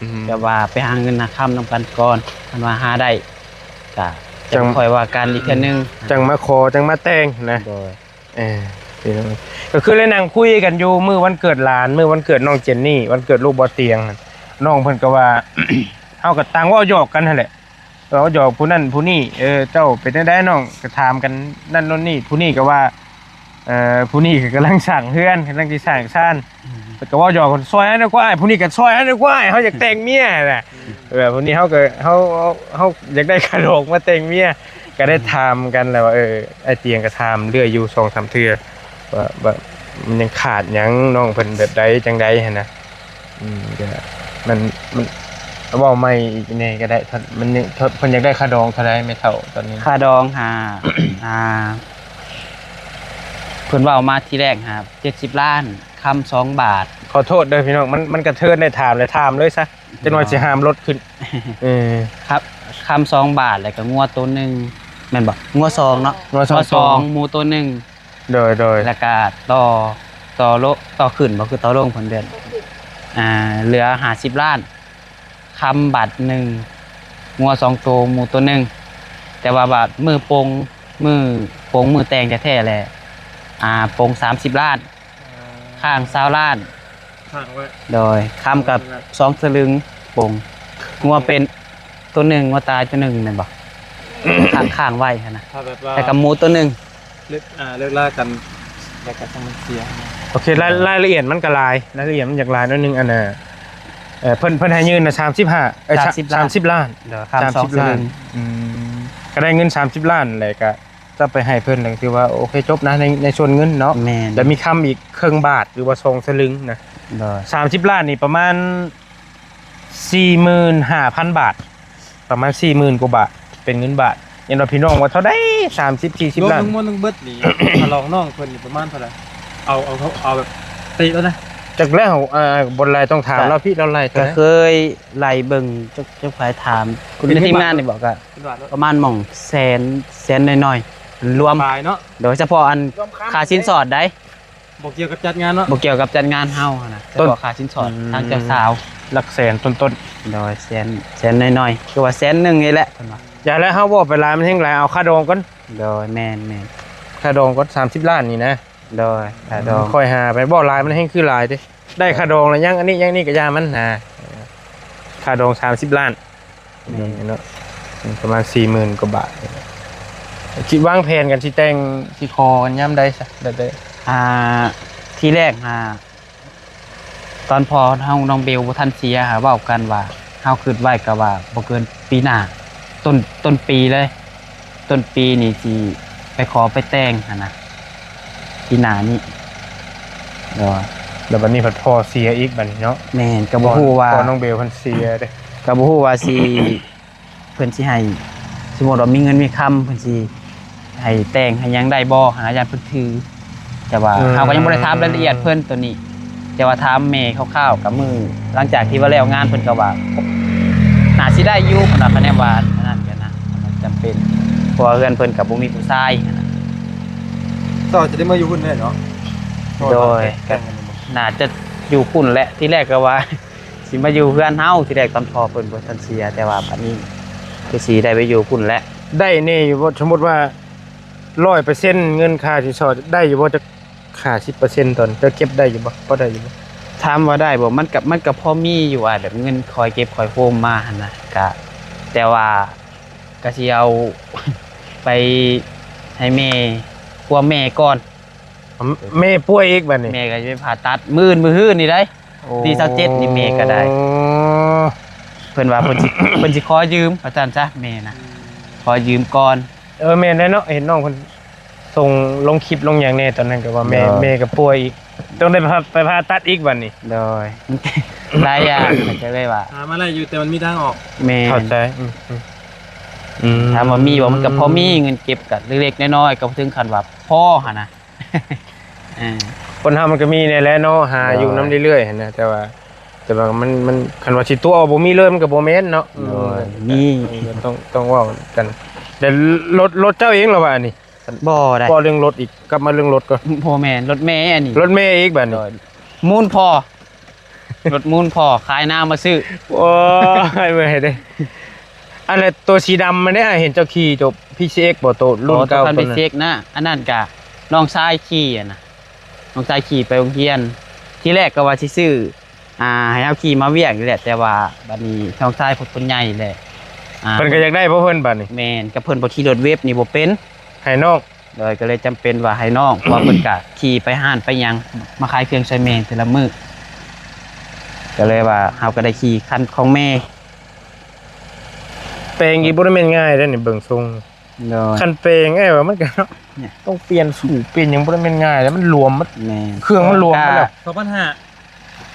ອືມ ແບບວ່າໄປຫາເງິນຫາຄຳນຳກັນກ່ອນ ຄັນວ່າຫາໄດ້ ກໍ ຈັ່ງ ຈັ່ງຄ່ອຍວ່າກັນອີກເທື່ອໜຶ່ງ ຈັ່ງມາຂໍ ຈັ່ງມາແຕ່ງນະ ໂດຍ ເອີ ກໍຄືໄດ້ນັ່ງຄຸຍກັນຢູ່ ມື້ວັນເກີດຫຼານ ມື້ວັນເກີດນ້ອງເຈນນີ້ ວັນເກີດລູກບໍ່ຕຽງ ນ້ອງເພິ່ນກໍວ່າ ເຮົາກໍຕ່າງເວົ້າຫຍອກກັນຫັ້ນແຫຼະ ເວົ້າຫຍອກຜູ້ນັ້ນຜູ້ນີ້ ເອີ ເຈົ້າເປັນຈັ່ງໃດນ້ອງ ກໍຖາມກັນນັ້ນໂນ່ນນີ້ ຜູ້ນີ້ກໍວ່າ ເອີ ຜູ້ນີ້ກໍກຳລັງສ້າງເຮືອນ ກຳລັງຊິສ້າງຊານ ອືມ ເພິ່ນກໍເວົ້າຫຍອກກັນ ຊ່ອຍເຮົາແດ່ກວ່າອ້າຍ ຜູ້ນີ້ກໍຊ່ອຍເຮົາແດ່ກວ່າອ້າຍ ເຮົາຢາກແຕ່ງເມຍນະ ອືມ ແບບຜູ້ນີ້ເຮົາກໍ ເຮົາ ເຮົາ ເຮົາຢາກໄດ້ຄ່າດອງມາແຕ່ງເມຍ ກໍໄດ້ ອືມ ຖາມກັນແລ້ວວ່າ ເອີ ອ້າຍຕຽງກໍຖາມເລື້ອຍຢູ່ສອງສາມເທື່ອ ວ່າ ວ່າມັນຍັງຂາດຫຍັງ ນ້ອງເພິ່ນແບບໃດຈັ່ງໃດຫັ້ນນະ ອືມ ກໍມັນ ມັນ ເວົ້າໃໝ່ອີກແດ່ກໍໄດ້ ມັນຍັງ ເພິ່ນຢາກໄດ້ຄ່າດອງເທົ່າໃດແມ່ເຖົ້າຕອນນີ້? ຄ່າດອງຫາ ອ່າ ເພິ່ນເວົ້າມາທີແລກຫາເຈັດສິບລ້ານ ຄຳສອງບາດ ຂໍໂທດເດີພີ່ນ້ອງ ມັນ ມັນກະເທີນໄດ້ ຖາມແລ້ວຖາມເລີຍຊະ ຈັກໜ່ອຍ ໂດຍ ຊິຫາມລົດຂຶ້ນ ເອີ ຄັບ ຄຳສອງບາດ ແລ້ວກໍງົວໂຕໜຶ່ງ ແມ່ນບໍ່? ງົວສອງເນາະ ງົວສອງ ງົວສອງ ໂຕ ໝູໂຕໜຶ່ງ ໂດຍໆ ແລ້ວກະຕໍ່ ຕໍ່ໂລ ຕໍ່ຂຶ້ນບໍ່ ຄືຕໍ່ລົງເພິ່ນເດືອນ ອ່າ ເຫຼືອຫ້າສິບລ້ານ ຄຳບາດໜຶ່ງ ງົວສອງໂຕ ໝູໂຕໜຶ່ງ ແຕ່ວ່າບາດມື້ປົງ ມື້ປົງມື້ແຕ່ງແທ້ໆແຫຼະ ອ່າ ປົງສາມສິບລ້ານ ຄ້າງຊາວລ້ານ ຄ້າງໄວ້ ໂດຍ ຄຳກັບສອງສະລຶງປົງ ງົວເປັນໂຕໜຶ່ງ ງົວຕາຍໂຕໜຶ່ງແມ່ນບໍ່? ຄ້າງ ຄ້າງໄວ້ຫັ້ນນະ ຖ້າແບບວ່າ ແລ້ວກໍໝູໂຕໜຶ່ງ ເລີກ ອ່າ ເລີກລາກັນ ແລ້ວກໍຕ້ອງເສຍ ໂອເຄ ລາຍ ລາຍລະອຽດມັນກໍຫຼາຍ ລາຍລະອຽດມັນຢາກຫຼາຍໜ້ອຍໜຶ່ງ ອັນນ່າ ເອີ ເພິ່ນ ເພິ່ນໃຫ້ຍື່ນນະ ສາມສິບຫ້າ ເອີ ສາມສິບ ສາມສິບລ້ານ ສາມສິບລ້ານ ໂດຍ ຄຳສອງສະລຶງ ອືມ ກໍໄດ້ເງິນສາມສິບລ້ານ ແລ້ວກໍ ຈະໄປໃຫ້ເພິ່ນ ກໍຖືວ່າໂອເຄຈົບນະ ໃນ ໃນສ່ວນເງິນເນາະ ແມ່ນ ແລ້ວມີຄຳອີກເຄິ່ງບາດ ຫຼືວ່າສອງສະລຶງນະ ໂດຍ ສາມສິບລ້ານນີ້ປະມານສີ່ໝື່ນຫ້າພັນບາດ ປະມານສີ່ໝື່ນກວ່າບາດ ເປັນເງິນບາດ ຍັງວ່າພີ່ນ້ອງວ່າເທົ່າໃດ ສາມສິບສີ່ສິບລ້ານ ລວມທັງໝົດທັງເບິດນີ້ ຄ່າດອງນ້ອງເພິ່ນນີ້ປະມານເທົ່າໃດ? ເອົາ ເອົາ ເອົາແບບຕິແລ້ວນະ ຈັກແລ້ວ ອ່າ ບໍ່ໄລ່ ຕ້ອງຖາມລາວ ພີ່ລາວໄລ່ເທົ່າໃດ? ກໍເຄີຍໄລ່ເບິ່ງ ຈັກ ຈັກໃຜຖາມ ໃນທີມງານນີ້ບໍ ກໍ ປະມານໝ່ອງແສນ ແສນໜ້ອຍໆ ລວມ ໂດຍສະເພາະອັນຄ່າສິນສອດໃດ໋ ບໍ່ກ່ຽວກັບຈັດງານເນາະ ບໍ່ກ່ຽວກັບຈັດງານເຮົາຫັ້ນນະ ສະເພາະຄ່າສິນສອດ ອືມ ທາງເຈົ້າສາວ ຫຼັກແສນຕົ້ນໆ ໂດຍ ແສນ ແສນໜ້ອຍໆ ຄືວ່າແສນໜຶ່ງນີ້ແຫຼະເພິ່ນວ່າ ຢ່າແລ້ວ ເຮົາເວົ້າໄປຫຼາຍມັນແຮງຫຼາຍ ເອົາຄ່າດອງກ່ອນ ໂດຍ ແມ່ນໆ ຄ່າດອງກ່ອນ ສາມສິບລ້ານນີ້ນະ ໂດຍ ຄ່າດອງ ອືມ ຄ່ອຍຫາໄປ ເວົ້າຫຼາຍມັນແຮງຄືຫຼາຍເດ້ ໄດ້ຄ່າດອງແລ້ວ ຍັງອັນນີ້ຍັງນີ້ກໍຢ່າມັນນະ ຄ່າດອງສາມສິບລ້ານ ແມ່ນເນາະ ປະມານສີ່ໝື່ນກວ່າບາດ ຄິດວາງແຜນກັນ ຊິແຕ່ງ ຊິຂໍກັນຍາມໃດຊະ ແບບໃດ? ອ່າ ທີແລກຫາ ຕອນພໍ່ເຮົານ້ອງເບວບໍ່ທັນເສຍ ຫາເວົ້າກັນວ່າ ເຮົາຄິດໄວ້ກໍວ່າບໍ່ເກີນປີໜ້າ ຕົ້ນ ຕົ້ນປີເລີຍ ຕົ້ນປີນີ້ຊິໄປຂໍໄປແຕ່ງຫັ້ນນະ ປີໜ້ານີ້. ໂດຍ ແລ້ວບັດນີ້ພັດພໍ່ເສຍອີກບັດນີ້ເນາະ. ແມ່ນ ກໍບໍ່ຮູ້ວ່າ ພໍ່ນ້ອງເບວເພິ່ນເສຍເດ້ ກໍບໍ່ຮູ້ວ່າຊິ ເພິ່ນຊິໃຫ້ ສົມມຸດວ່າມີເງິນມີຄຳ ເພິ່ນຊິໃຫ້ແຕ່ງໃຫ້ຫຍັງໄດ້ບໍ່ຫັ້ນນະ ຢ້ານເພິ່ນຖື. ແຕ່ວ່າ ອືມ ເຮົາກໍຍັງບໍ່ໄດ້ຖາມລາຍລະອຽດເພິ່ນໂຕນີ້ ແຕ່ວ່າຖາມແມ່ຄ່າວໆ ກໍມື້ຫຼັງຈາກທີ່ວ່າແລ້ວງານ ເພິ່ນກໍວ່າໜ້າຊິໄດ້ຢູ່ ເພິ່ນວ່າ ຄະແນນວ່າອັນນັ້ນກັນນະ ຈຳເປັນ ເພາະວ່າເຮືອນເພິ່ນກໍບໍ່ມີຜູ້ຊາຍຫັ້ນນະ. ຕໍ່ຈະໄດ້ມາຢູ່ພຸ້ນແລ້ວເນາະ? ໂດຍ ແຕ່ງກັນບໍ່? ໜ້າຈະຢູ່ພຸ້ນແຫຼະ ທີແລກກໍວ່າ ຊິມາຢູ່ເຮືອນເຮົາ ທີແລກຕອນພໍ່ເພິ່ນບໍ່ທັນເສຍ ແຕ່ວ່າບັດນີ້ຄືຊິໄດ້ໄປຢູ່ພຸ້ນແຫຼະ. ໄດ້ແນ່ຢູ່ບໍ່? ສົມມຸດວ່າຮ້ອຍເປີເຊັນ ເງິນຄ່າສິນສອດໄດ້ຢູ່ບໍ່? ຈັກຫ້າສິບເປີເຊັນ ຕອນເຈົ້າເກັບໄດ້ຢູ່ບໍ່? ພໍໄດ້ຢູ່ບໍ່? ຖາມວ່າໄດ້ບໍ່? ມັນກໍ ມັນກໍພໍມີຢູ່ອ້າຍ ແບບເງິນຄ່ອຍເກັບຄ່ອຍໂຮມມາຫັ້ນນະ ກະ ແຕ່ວ່າກະຊິເອົາໄປໃຫ້ແມ່ ຜົວແມ່ກ່ອນ. ແມ່ປ່ວຍອີກບັດນີ້? ແມ່ກໍຊິໄປຜ່າຕັດມື້ອື່ນ ມື້ຮືນນີ້ໄດ໋. ໂອ້ ວັນທີຊາວເຈັດນີ້ແມ່ກໍໄດ້ ເພິ່ນວ່າເພິ່ນຊິ ເພິ່ນຊິຂໍຢືມວ່າຊັ້ນຊະ ແມ່ນະ ຂໍຢືມກ່ອນ. ເອີ ແມ່ນແຫຼະເນາະ ເຫັນນ້ອງເພິ່ນສົ່ງລົງຄລິບລົງຫຍັງແດ່ຕອນນັ້ນ ກໍວ່າແມ່ ໂດຍ ແມ່ກໍປ່ວຍອີກ ຕ້ອງໄດ້ໄປຜ່າຕັດອີກບັດນີ້. ໂດຍ ຫຼາຍຢ່າງ ເຂົາເຈົ້າເລີຍວ່າ ຫາມາໄດ້ຢູ່ ແຕ່ມັນມີທາງອອກ. ແມ່ນ ເຂົ້າໃຈ. ອືມ ອືມ ອືມ ຖາມວ່າມີບໍ່? ມັນກໍພໍມີ ເງິນເກັບກໍເລັກໆນ້ອຍໆ ກໍບໍ່ເຖິງຂັ້ນວ່າພໍຫັ້ນນະ. ເອີ ຄົນເຮົາມັນກໍມີແດ່ແຫຼະເນາະ ຫາຢູ່ນຳເລື້ອຍໆຫັ້ນນະ ແຕ່ວ່າ ແຕ່ວ່າມັນ ມັນ ຄັນວ່າຊິຕົວະເອົາບໍ່ມີເລີຍ ມັນກໍບໍ່ແມ່ນເນາະ. ໂດຍ ອືມ ມີ ກໍຕ້ອງ ຕ້ອງເວົ້າກັນ. ແຕ່ລົດ ລົດເຈົ້າເອງລະວ່າອັນນີ້? ບໍ່ໄດ໋ ເວົ້າເລື່ອງລົດອີກ ກັບມາເລື່ອງລົດກ່ອນ. ບໍ່ແມ່ນ ລົດແມ່ອັນນີ້ ລົດແມ່ອີກບັດນີ້. ໂດຍ ມູນພໍ ລົດມູນພໍ ຂາຍນາມາຊື້. ໂອ້ຍ ເມື່ອຍເດ້. ອັນນັ້ນ ໂຕສີດຳມັນເດ້ ເຫັນເຈົ້າຂີ່ໂຕ ພີຊີເອັກ ບໍ່? ໂຕລຸ້ນເກົ່າ ໂຕພີຊີເອັກນະ ອັນນັ້ນກະນ້ອງຊາຍຂີ່ຫັ້ນນະ ນ້ອງຊາຍຂີ່ໄປໂຮງຮຽນ. ທີແລກກໍວ່າຊິຊື້ ອ່າ ໃຫ້ເຮົາຂີ່ມາວຽກນີ້ແຫຼະ ແຕ່ວ່າບັດນີ້ນ້ອງຊາຍເພິ່ນໃຫຍ່ແຫຼະ ອ່າ ເພິ່ນກໍຢາກໄດ້ບໍ່ເພິ່ນບັດນີ້? ແມ່ນ ກໍເພິ່ນບໍ່ຂີ່ລົດເວັບນີ້ບໍ່ເປັນ ໃຫ້ນ້ອງ. ໂດຍ ກໍເລີຍຈຳເປັນວ່າໃຫ້ນ້ອງ ເພາະວ່າເພິ່ນກະຂີ່ໄປຮ້ານໄປຫຍັງ ມາຂາຍເຄື່ອງຊ່ອຍແມ່ແຕ່ລະມື້ ກໍເລີຍວ່າເຮົາກໍໄດ້ຂີ່ຄັນຂອງແມ່. ແປງອີກບໍ່ໄດ້ແມ່ນງ່າຍເດ້ນີ້ ເບິ່ງຊົງ. ໂດຍ ຄັນແປງ ອ້າຍວ່າມັນກໍ ເນາະ ຕ້ອງປ່ຽນສູບປ່ຽນຫຍັງ ບໍ່ໄດ້ແມ່ນງ່າຍເດ້ ມັນຫຼວມໝົດ. ແມ່ນ ເຄື່ອງມັນຫຼວມໝົດແລ້ວ. ສອງພັນຫ້າ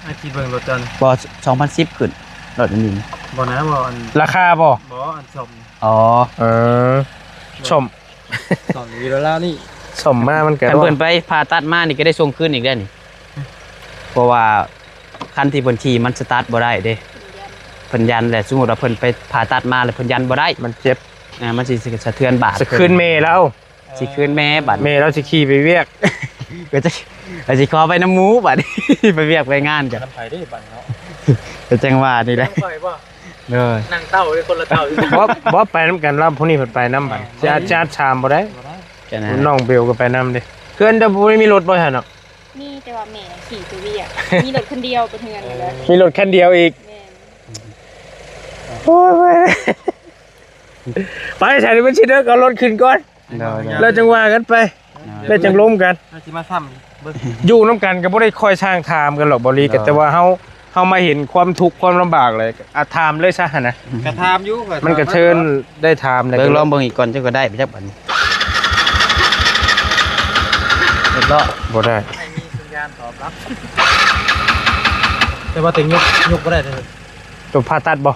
ອ້າຍຄິດເບິ່ງລົດເຈົ້ານີ້. ບໍ່ ສອງພັນສິບຂຶ້ນ ລົດອັນນີ້. ບໍ່ນະ ບໍ່ອັນ ລາຄາບໍ່? ບໍ່ ອັນສ້ອມ. ອໍ ເອີ ສ້ອມ ສ້ອມຢູ່ແລ້ວນີ້ ສ້ອມມາມັນກໍ ຄັນເພິ່ນໄປຜ່າຕັດມານີ້ກໍໄດ້ສົ່ງຄືນອີກເດ້ນີ້ ເພາະວ່າຄັນທີ່ເພິ່ນຂີ່ມັນສະຕາດບໍ່ໄດ້ເດ້ ເພິ່ນຢັນແຫຼະ. ສົມມຸດວ່າເພິ່ນໄປຜ່າຕັດມາແລ້ວເພິ່ນຢັນບໍ່ໄດ້ ມັນເຈັບ ອ່າ ມັນຊິສະເທືອນບາດ ຊິຄືນແມ່ລາວ. ຊິຄືນແມ່ບັດ ແມ່ລາວຊິຂີ່ໄປວຽກ ກໍຈະ ກໍຊິຂໍໄປນຳໝູ່ບັດ ໄປວຽກໄປງານກັນ ນຳໃຜເດ້ບັດເນາະ. ກໍຈັ່ງວ່ານີ້ແຫຼະ ນຳຂ້ອຍບໍ່? ເອີ ນັ່ງເຕົ້າເດ້ ຄົນລະເຕົ້າ. ບໍ່ ບໍ່ ໄປນຳກັນລະ ຜູ້ນີ້ເພິ່ນໄປນຳບັດ ຊິອາດ ຊິອາດຖາມບໍ່ໄດ້ ບໍ່ໄດ້. ນ້ອງເບວກໍໄປນຳເດ້. ເຮືອນເຈົ້າບໍ່ໄດ້ມີລົດບໍ່ຊັ້ນເນາະ? ມີ ແຕ່ວ່າແມ່ຂີ່ໄປວຽກ ມີລົດຄັນດຽວໄປເຮືອນ. ເອີ ມີລົດຄັນດຽວອີກ. ແມ່ນ ໂອ້ຍ ໄປ ຊັ້ນມັນຊິເດີ ເອົາລົດຂຶ້ນກ່ອນ. ໂດຍ ແລ້ວຈັ່ງວ່າກັນໄປ ໂດຍ ແລ້ວຈັ່ງລົມກັນ ແລ້ວຊິມາຊ້ຳເບິ່ງ ຢູ່ນຳກັນກໍບໍ່ໄດ້ຄ່ອຍຊ່າງຖາມກັນຫຼອກ ບໍ່ລີ ໂດຍ ກໍແຕ່ວ່າເຮົາ ເຮົາມາເຫັນຄວາມທຸກຄວາມລຳບາກເລີຍ ອາ ຖາມເລີຍຊະຫັ້ນນະ. ກໍຖາມຢູ່ ມັນກໍເຊີນໄດ້ຖາມແລ້ວ ເບິ່ງ ກໍລອງເບິ່ງອີກກ່ອນ ເຈົ້າກໍໄດ້ໄປຈັກບັດນີ້ ເຮັດເນາະ ບໍ່ໄດ້ ໃຫ້ມີສັນຍານຕອບຮັບ ແຕ່ວ່າແຕ່ຍົກ ຍົກບໍ່ໄດ້ເດີ. ຕົວຜ່າຕັດບໍ່?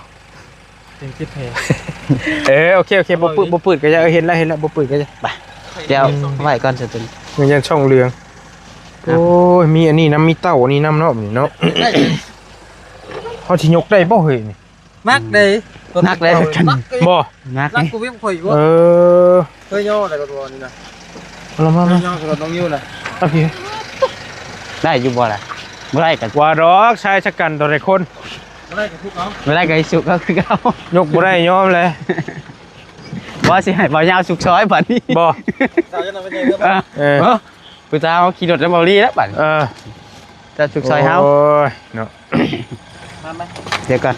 ເປັນຈິດແຜ. ເອີ ໂອເຄ ໂອເຄ ບໍ່ປຶດ ບໍ່ປຶດກໍຢ່າ ເອີ ເຫັນແລ້ວ ເຫັນແລ້ວ ບໍ່ປຶດກໍຢ່າ ໄປ ດຽວໄວ້ກ່ອນຊະ ຕົວນີ້ ມັນຍັງຊ່ອງເຫຼືອງ. ໂອ້ຍ ມີອັນນີ້ນຳ ມີເຕົ້າອັນນີ້ນຳເນາະ ນີ້ເນາະ ເຮົາຊິຍົກໄດ້ບໍ່ເຮີ້ຍນີ້? ໜັກເດ້ ໜັກເດ້ ໜັກເດ້ ບໍ່ ໜັກ ໜັກກວ່າວຽງຂ້ອຍອີກ. ເອີ ເຄີຍຍໍໄດ້ກໍຕົວນີ້ນະ ເອົາລະມາ ເຄີຍຍໍກັບນ້ອງນິວນະ ເອົາພີ້ ໄດ້ຢູ່ບໍ່ລະ? ບໍ່ໄດ້ກໍ ວ່າດອກ ຊາຍຊະກັນຕໍ່ໄດ້ຄົນ ບໍ່ໄດ້ກໍທຸກເອົາ ບໍ່ໄດ້ກໍໃຫ້ສຸກເອົາຄືເກົ່າ ຍົກບໍ່ໄດ້ຍອມແຫຼະ. ບໍ່ ຊິໃຫ້ບ່າວຍາວສຸກຊອຍບັດນີ້ ບໍ່ ສາວຍັງໜ້ອຍໄປໃຫຍ່ເດີ ເອີ ເອີ ຜູ້ສາວຂີ່ລົດນຳເບົາລີແລ້ວບັດນີ້ ເອີ ຈະສຸກຊອຍເຮົາ ໂອ້ຍເນາະ ມາ ມາ ດຽວກ່ອນ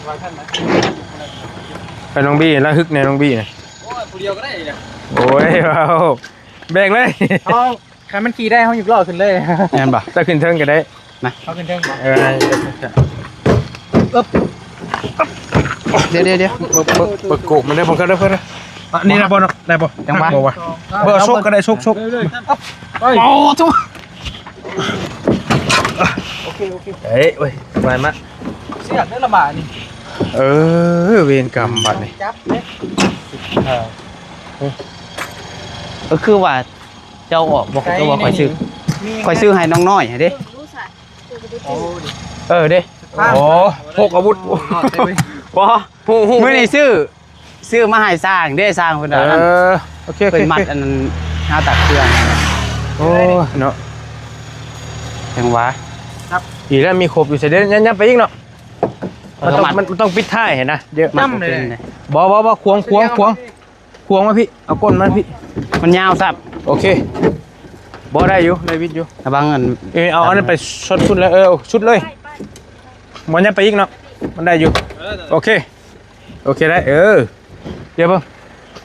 ໄປນ້ອງບີ ລະຮຶກແດ່ນ້ອງບີນະ ໂອ້ຍ ຜູ້ດຽວກໍໄດ້ນະ ໂອ້ຍ ເວົ້າ ແບກເລີຍ ເອົາ ຄັນມັນຂີ່ໄດ້ ເຮົາຍົກລໍ້ຂຶ້ນເລີຍ ແມ່ນບໍ່? ເຈົ້າຂຶ້ນເທິງກໍໄດ້ນະ ເຮົາຂຶ້ນເທິງບໍ່? ເອີ ເອີບ ດຽວໆໆ ເປີດ ເປີດ ເປີດໂກະມັນໄດ້ບໍ່? ເພິ່ນ ເພິ່ນ ອັນນີ້ໄດ້ບໍ່ເນາະ? ໄດ້ບໍ່? ຈັງຫວະ ບໍ່ວະ ເບິ່ງ ເອົາ ຊົກກໍໄດ້ ຊົກ ຊົກ ເລື້ອຍໆ ໄປ ໂອ້ ໂທ້ ເອີຍ ໂອ້ຍ ສະບາຍມາກ ເຊືອກເດີລະບາດນີ້ ເອີ ເວນກຳບາດນີ້ ຈັບເດ້ ເອີ ກໍຄືວ່າເຈົ້າອອກບໍ່ ເຈົ້າວ່າຂ້ອຍຊື້ ຂ້ອຍຊື້ໃຫ້ນ້ອງນ້ອຍຫັ້ນເດ້ ເອີເດ້ ໂອ້ ພົກອາວຸດ ບໍ່ ມື້ນີ້ຊື້ ຊື້ມາໃຫ້ຊ່າງເດ້ ຊ່າງເພິ່ນ ເອີ ອັນນັ້ນ ໂອເຄ ໂອເຄ ເພິ່ນມັດອັນນັ້ນ ຫາຕັກເຄື່ອງ ໂອ້ຍເນາະ ຈັ່ງຫວາ ດີແລ້ວມີຄົບຢູ່ໃສເດ້ ຍັບໄປອີກເນາະ ມັນຕ້ອງ ມັດ ມັນຕ້ອງປິດທ້າຍຫັ້ນນະ ມັດບໍ່ເປັນເດ້ ບໍ່ ບໍ່ ບໍ່ ຂວາງ ຂວາງ ຂວາງ ຂວາງມາພີ້ ເອົາກົ້ນມາພີ້ ມັນຍາວຊ້ຳ ໂອເຄ ບໍ່ ໄດ້ຢູ່ ໄດ້ວິດຢູ່ ລະວັງອັນ ເອີ ເອົາອັນນັ້ນໄປຊັອດພຸ້ນແລ້ວ ເອີ ຊຸດເລີຍ ບໍ່ ຍັບໄປອີກເນາະ ມັນໄດ້ຢູ່ ໂອເຄ ໂອເຄໄດ້ ເອີ ດຽວເບິ່ງ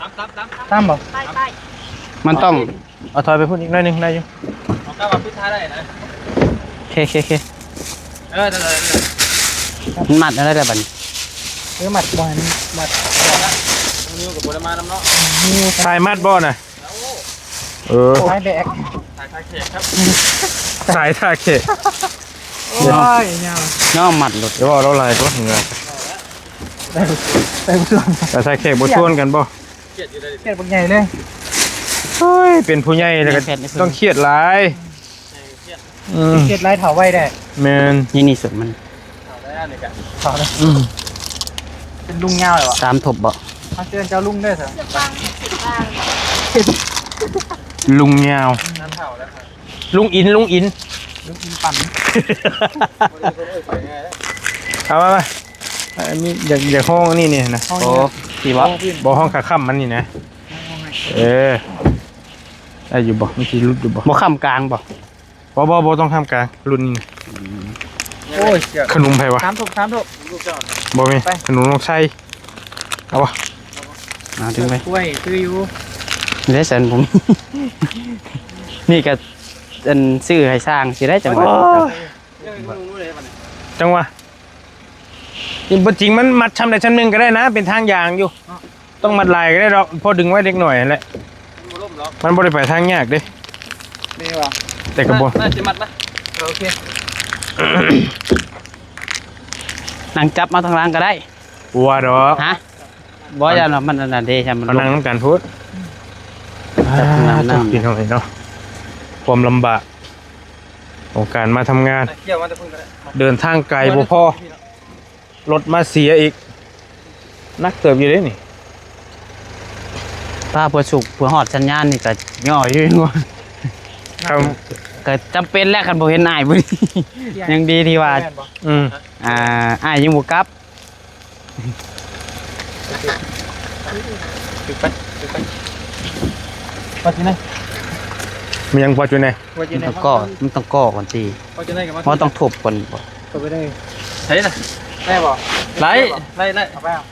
ຕາມ ຕາມ ຕາມ ຕາມບໍ່ ໄປ ໄປ ມັນຕ້ອງ ເອົາຖອຍໄປພຸ້ນອີກໜ້ອຍໜຶ່ງ ໄດ້ຢູ່ ເອົາກ້າວມາປິດທ້າຍໄດ້ນະ ໂອເຄ ໂອເຄ ໂອເຄ ເອີ ໄດ້ ໄດ້ ໄດ້ ມັນມັດແນວໃດລະບັດນີ້ ເອີ ມັດບໍ່ໃຫ້ມັນມັດ ນີ້ກໍບໍ່ໄດ້ມານຳເນາະ ສາຍມັດບໍ່ນະ ເອີ ສາຍແບກ ສາຍທ່າແຂກ ສາຍທ່າແຂກ ໂອ້ຍ ຍາວ ຍອມມັດໂລດ ຢ່າເວົ້າລາວຫຼາຍໂພດເຫື່ອ ສາຍທ່າແຂກບໍ່ຊວນກັນບໍ່ ຄຽດຢູ່ເດ້ ຄຽດບັກໃຫຍ່ເລີຍ ໂອ້ຍ ເປັນຜູ້ໃຫຍ່ແລ້ວກໍຕ້ອງຄຽດຫຼາຍ ອືມ ຄຽດຫຼາຍເຖົ້າໄວແດ່ ແມ່ນ ນີ້ ນີ້ສຸດມັນ ເຖົ້າແລ້ວນີ້ກະ ເຖົ້າແລ້ວ ອືມ ເປັນລຸງຍາວແລ້ວຫວາ ສາມທົບບໍ່ ມາເຊີນເຈົ້າລຸງເດີ ເສື້ອບາງ ເສື້ອບາງ ລຸງຍາວ ອືມ ເຖົ້າແລ້ວ ລຸງອິນ ລຸງອິນ ລຸງອິນປັ່ນ ເອົາມາ ມາ ມີ ຢາກ ຢາກຮ້ອງອັນນີ້ນີ້ນະ ຮ້ອງ ໂອ້ ນີ້ ທີ່ບໍ່ ບໍ່ ຮ້ອງຂາຄ້ຳມັນນີ້ນະ ເອີ ໄດ້ຢູ່ບໍ່ ມັນຊິຫຼຸດຢູ່ບໍ່ ບໍ່ຄ້ຳກາງບໍ່ ບໍ່ ບໍ່ ບໍ່ຕ້ອງຄ້ຳກາງ ລຸ້ນນີ້ນະ ໂອ້ຍ ຂະໜົມໃຜວະ ສາມທຸກ ສາມທຸກ ບໍ່ແມ່ນ ໄປ ຂະໜົມນ້ອງໄຊ ເອົາບໍ່ ເອົາ ດຶງໄປ ກ້ວຍ ຊື້ຢູ່ ເດ້ຊັ້ນ ນີ້ກໍ ອັນ ຊື້ໃຫ້ຊ່າງຊິໄດ້ ຈັ່ງຫວະ ໂອ້ຍ ຈັ່ງຫວະ ນີ້ບໍ່ຈິງ ມັນມັດຊ່ຳໃດຊ່ຳໜຶ່ງກໍໄດ້ນະ ເປັນທາງຢາງຢູ່ ຕ້ອງມັດຫຼາຍກໍໄດ້ດອກ ພໍດຶງໄວ້ເລັກນ້ອຍຫັ້ນແຫຼະ ມັນບໍ່ໄດ້ໄປທາງຍາກເດ້ ມີຫວາ ແຕ່ກໍບໍ່ ໜ້າຊິມັດນະ ເອີ ໂອເຄ ນັ່ງຈັບມາທາງຫຼັງກໍໄດ້ ບໍ່ວ່າດອກ ຮະ ບໍ່ ຢ້ານວ່າມັນອັນນັ້ນເດ້ ຢ້ານມັນ ເອົານັ່ງນຳກັນພຸ້ນ ຈັບນ້ຳ ອ່າ ນ້ຳ ພີ່ນ້ອງເອີຍເນາະ ຄວາມລຳບາກຂອງການມາທຳງານ ເດີນທາງໄກບໍ່ພໍ ລົດມາເສຍອີກ ໜັກເຕີບຢູ່ເດ້ນີ້ ພາເພື່ອສຸກເພື່ອຮອດສັນຍານນີ້ກໍຍໍ້ຢູ່ ກໍຈຳເປັນແຫຼະ ຄັນບໍ່ເຫັນອ້າຍມື້ນີ້ ຍັງດີທີ່ວ່າ ແມ່ນບໍ່ ອືມ ອ່າ ອ້າຍຍັງບໍ່ກັບ ຖືກໄປ ຖືກໄປ ປອດຢູ່ໃນ ມັນຍັງປອດຢູ່ໃນ ປອດຢູ່ໃນ ມັນຕ້ອງກໍ ມັນຕ້ອງກໍກ່ອນຕິ ປອດຢູ່ໃນກໍມາ ມັນຕ້ອງທົບກ່ອນບໍ່ ເຂົ້າໄປໄດ້ ໃສ່ລະ ໄດ້ບໍ່ ໄດ້ ໄດ້ ໄດ້ ເອົາໄປ ເອົາ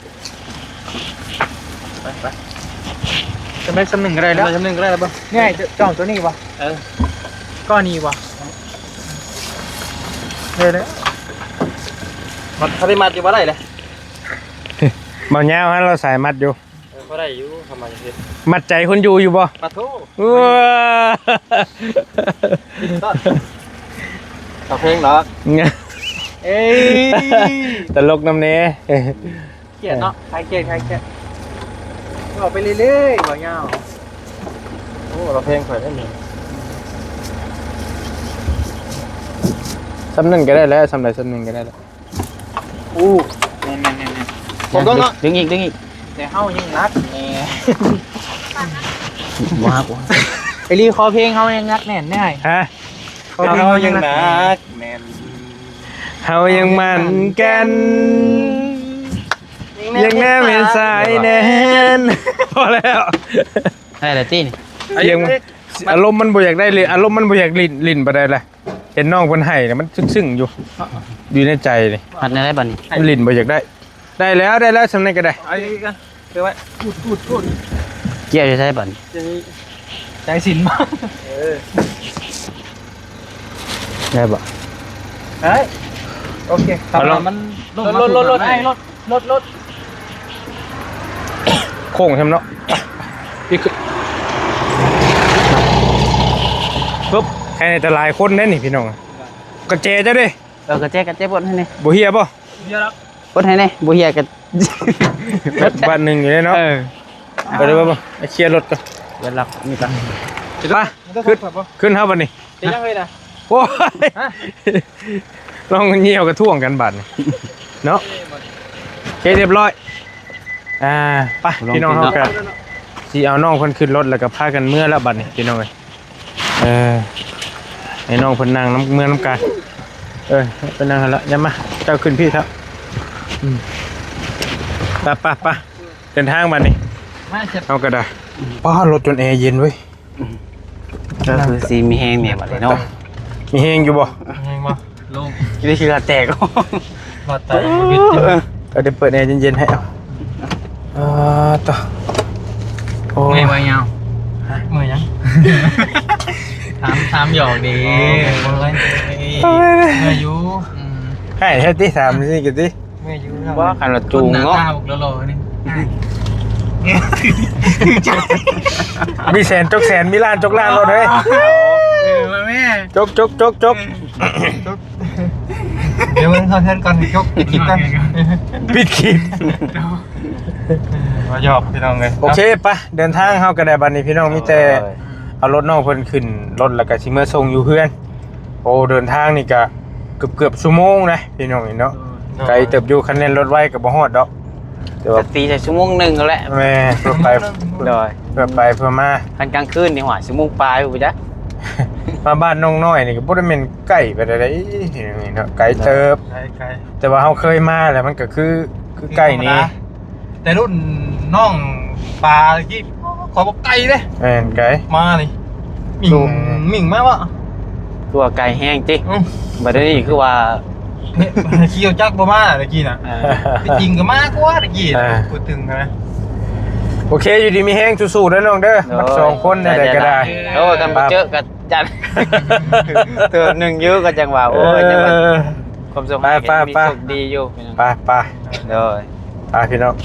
ໄປ ໄປ ຈຳໄດ້ຊ່ຳໜຶ່ງກໍໄດ້ແລ້ວ ຈຳໄດ້ຊ່ຳໜຶ່ງກໍໄດ້ແລ້ວເບິ່ງ ນີ້ ຈ້ອງຕົວນີ້ບໍ່ ເອີ ກ້ອນນີ້ບໍ່ ໄດ້ແລ້ວ ມັດ ຖ້າໄດ້ມັດຢູ່ບໍ່ໄດ້ເລີຍ ບໍ່ຍາວຫັ້ນ ລາວສາຍມັດຢູ່ ເອີ ພໍໄດ້ຢູ່ ທຳມາເຮັດ ມັດໃຈຄົນຢູ່ຢູ່ບໍ່ ປະໂທ ເອົາເພງດອກ ເອີຍ ຕະຫຼົກນຳແດ່ ຄຽດເນາະ ຄາຍຄຽດ ຄາຍຄຽດ ເວົ້າໄປເລື້ອຍໆ ເວົ້າຍາວ ໂອ້ ລາວແພງຂ້ອຍໄດ້ນີ້ ຊ່ຳນັ້ນກໍໄດ້ແລ້ວ ຊ່ຳໃດຊ່ຳໜຶ່ງກໍໄດ້ແລ້ວ ໂອ້ ແມ່ນໆໆໆ ກົມລົງເນາະ ດຶງອີກ ດຶງອີກ ແຕ່ເຮົາຍັງໜັກແນ່ ບໍ່ຮັກ ໄອລີ ຄໍເພງເຮົາຍັງໜັກແໜ້ນເດ້ ຮະ ເຮົາຍັງໜັກແໜ້ນ ເຮົາຍັງໝັ້ນແກ່ນ ຍັງແນມເຫັນສາຍແໜ້ນ ພໍແລ້ວ ໄດ້ແລ້ວຕິນີ້ ຍັງ ອາລົມມັນບໍ່ຢາກໄດ້ເລີຍ ອາລົມມັນບໍ່ຢາກຫຼິ້ນ ຫຼິ້ນປານໃດລະ ເຫັນນ້ອງເພິ່ນໄຫ້ແລ້ວມັນຊຶ້ງໆຢູ່ ຢູ່ໃນໃຈນີ້ ມັດແນວໃດບັດນີ້ ມັນຫຼິ້ນບໍ່ຢາກໄດ້ ໄດ້ແລ້ວ ໄດ້ແລ້ວ ຊ່ຳນັ້ນກໍໄດ້ ເອົາອີກ ເອົາໄວ້ ປູດໆໆ ກ້ຽວຢູ່ໃສບັດນີ້ ໃຈສິນ ເອີ ໄດ້ບໍ່ ໄດ້ ໂອເຄ ເອົາລົງ ມັນລົດ ລົດ ລົດ ລົດ ລົດ ລົດ ລົດ ໂຄ້ງຊ້ຳເນາະ ອີກ ປຶບ ແຄ່ນີ້ແຕ່ຫຼາຍຄົນເດ້ນີ້ພີ່ນ້ອງ ກະແຈເຈົ້າເດ້ ເອີ ກະແຈ ກະແຈ ປົດໃຫ້ແດ່. ບໍ່ເຮຍບໍ່? ເຮຍແລ້ວ ປົດໃຫ້ແດ່. ບໍ່ເຮຍກະ ບາດໜຶ່ງຢູ່ເດ້ເນາະ. ເອີ ໄປເດີ ໄປເຄຍລົດກ່ອນ. ເດີ ລັກນີ້ກ່ອນ. ໄປ ຂຶ້ນ ຂຶ້ນເຮົາບັດນີ້. ເປັນຫຍັງເລີຍນະ? ໂອ້ຍ ຮະ? ລອງຍ່ຽວກະທ້ວງກັນບາດນີ້ເນາະ. ໂອເຄ ຮຽບຮ້ອຍ. ອ່າ ໄປ ພີ່ນ້ອງເຮົາກະຊິເອົານ້ອງເພິ່ນຂຶ້ນລົດ ແລ້ວກະພາກັນເມືອແລ້ວບາດນີ້ ພີ່ນ້ອງເອີຍ. ເອີ ໃຫ້ນ້ອງເພິ່ນນັ່ງນຳ ເມືອນຳກັນ. ເອີ ໄປນັ່ງຫັ້ນລະ. ຢ່າມາ ເຈົ້າຂຶ້ນພີ້ເຖາະ. ອືມ ໄປ ໄປ ໄປ ເດີນທາງບາດນີ້. ເຮົາກະໄດ້. ປ້າ ລົດຈົນແອເຢັນເວີຍ. ອືມ ກະຄືຊິມີແຮງແດ່ບາດນີ້ເນາະ. ມີແຮງຢູ່ບໍ່? ແຮງບໍ່? ລົງ ຢູ່ທີ່ເຫຼືອແຕກ. ເຫຼືອແຕກ ເອີ ດຽວເປີດແອເຢັນໆໃຫ້. ເອົາ ອ່າ ຕໍ່ ໂອ້ຍ ເມື່ອຍບໍ່ຍາວ? ຮະ? ເມື່ອຍຫຍັງ? ຖາມ ຖາມຫຍອກເດ້. ອໍ ເມື່ອຍ ເມື່ອຍຢູ່. ອືມ ໃຫ້ແທ້ຕິ ຖາມຊີ້ກະຕິ. ເມື່ອຍຢູ່. ບໍ່ ຄັນວ່າຈູງເນາະ ຄົນໜ້າຕາບັກຫຼໍ່ໆນີ້. ມີແສນຈົກແສນ ມີລ້ານຈົກລ້ານໂລດເຮີ້ຍ. ເອີ ມາແມ່ ຈົກ ຈົກ ຈົກ ຈົກ. ເອີ ຈົກ ດຽວເບິ່ງເຮືອນກ່ອນ ຈົກ ປິດຄລິບກ່ອນ ປິດຄລິບ. ມາຫຍອກພີ່ນ້ອງເອີຍ. ໂອເຄ ໄປ ເດີນທາງເຮົາກະໄດ້ບາດນີ້ ພີ່ນ້ອງ. ມີແຕ່ ໂອ້ຍ ເອົາລົດນ້ອງເພິ່ນຂຶ້ນລົດ ແລ້ວກະຊິເມືອສົ່ງຢູ່ເຮືອນ. ໂອ້ ເດີນທາງນີ້ກະເກືອບໆຊົ່ວໂມງນະ ພີ່ນ້ອງເນາະ. ໂດຍ ໄກເຕີບຢູ່ ຄັນແລ່ນລົດໄວກະບໍ່ຮອດດອກ. ແຕ່ວ່າກະຕີໃສ່ຊົ່ວໂມງໜຶ່ງຫັ້ນແຫຼະ. ແມ່ນ ເພື່ອໄປ ໂດຍ ເພື່ອໄປເພື່ອມາ. ຄັນກາງຄືນນີ້ ຫວາຍ ຊົ່ວໂມງປາຍພຸ້ນຈັກ. ມາບ້ານນ້ອງນ້ອຍນີ້ກະບໍ່ໄດ້ແມ່ນໃກ້ປານໃດເນາະ ໄກເຕີບ. ໄກ ໄກ ແຕ່ວ່າເຮົາເຄີຍມາແລ້ວ ມັນກະຄື ຄືໃກ້ນີ້. ແຕ່ລຸ້ນນ້ອງປາຕະກີ້ ໂອ້ ຂ້ອຍບໍ່ໄກເດ້. ແມ່ນ ໄກ ມານີ້ ມິ່ງ ໂອ້ ມິ່ງມາວະ ຄືວ່າໄກແຮງຕິ. ອືມ ບາດນີ້ຄືວ່າ ຂີ່ລົດຈັກບໍ່ມາຕະກີ້ນະ. ເອີ ທີ່ຈິງກະມາກວ່າຕະກີ້ນະ. ເອີ ພູດເຖິງນະ. ໂອເຄ ຢູ່ດີມີແຮງ ສູ້ໆເດີນ້ອງເດີ. ໂດຍ ມັກສອງຄົນ ແນວໃດກະໄດ້ ໂອ້ ຄັນບໍ່ເຈີກະ ຈັດເທື່ອໜຶ່ງຢູ່ກະຈັ່ງວ່າ. ໂອ້ຍ ເອີ ຈັ່ງວ່າ ຄວາມໂຊກຮ້າຍກະຍັງມີໂຊກດີຢູ່. ໄປ ໄປ ໂດຍ ໄປພີ່ນ້ອງ.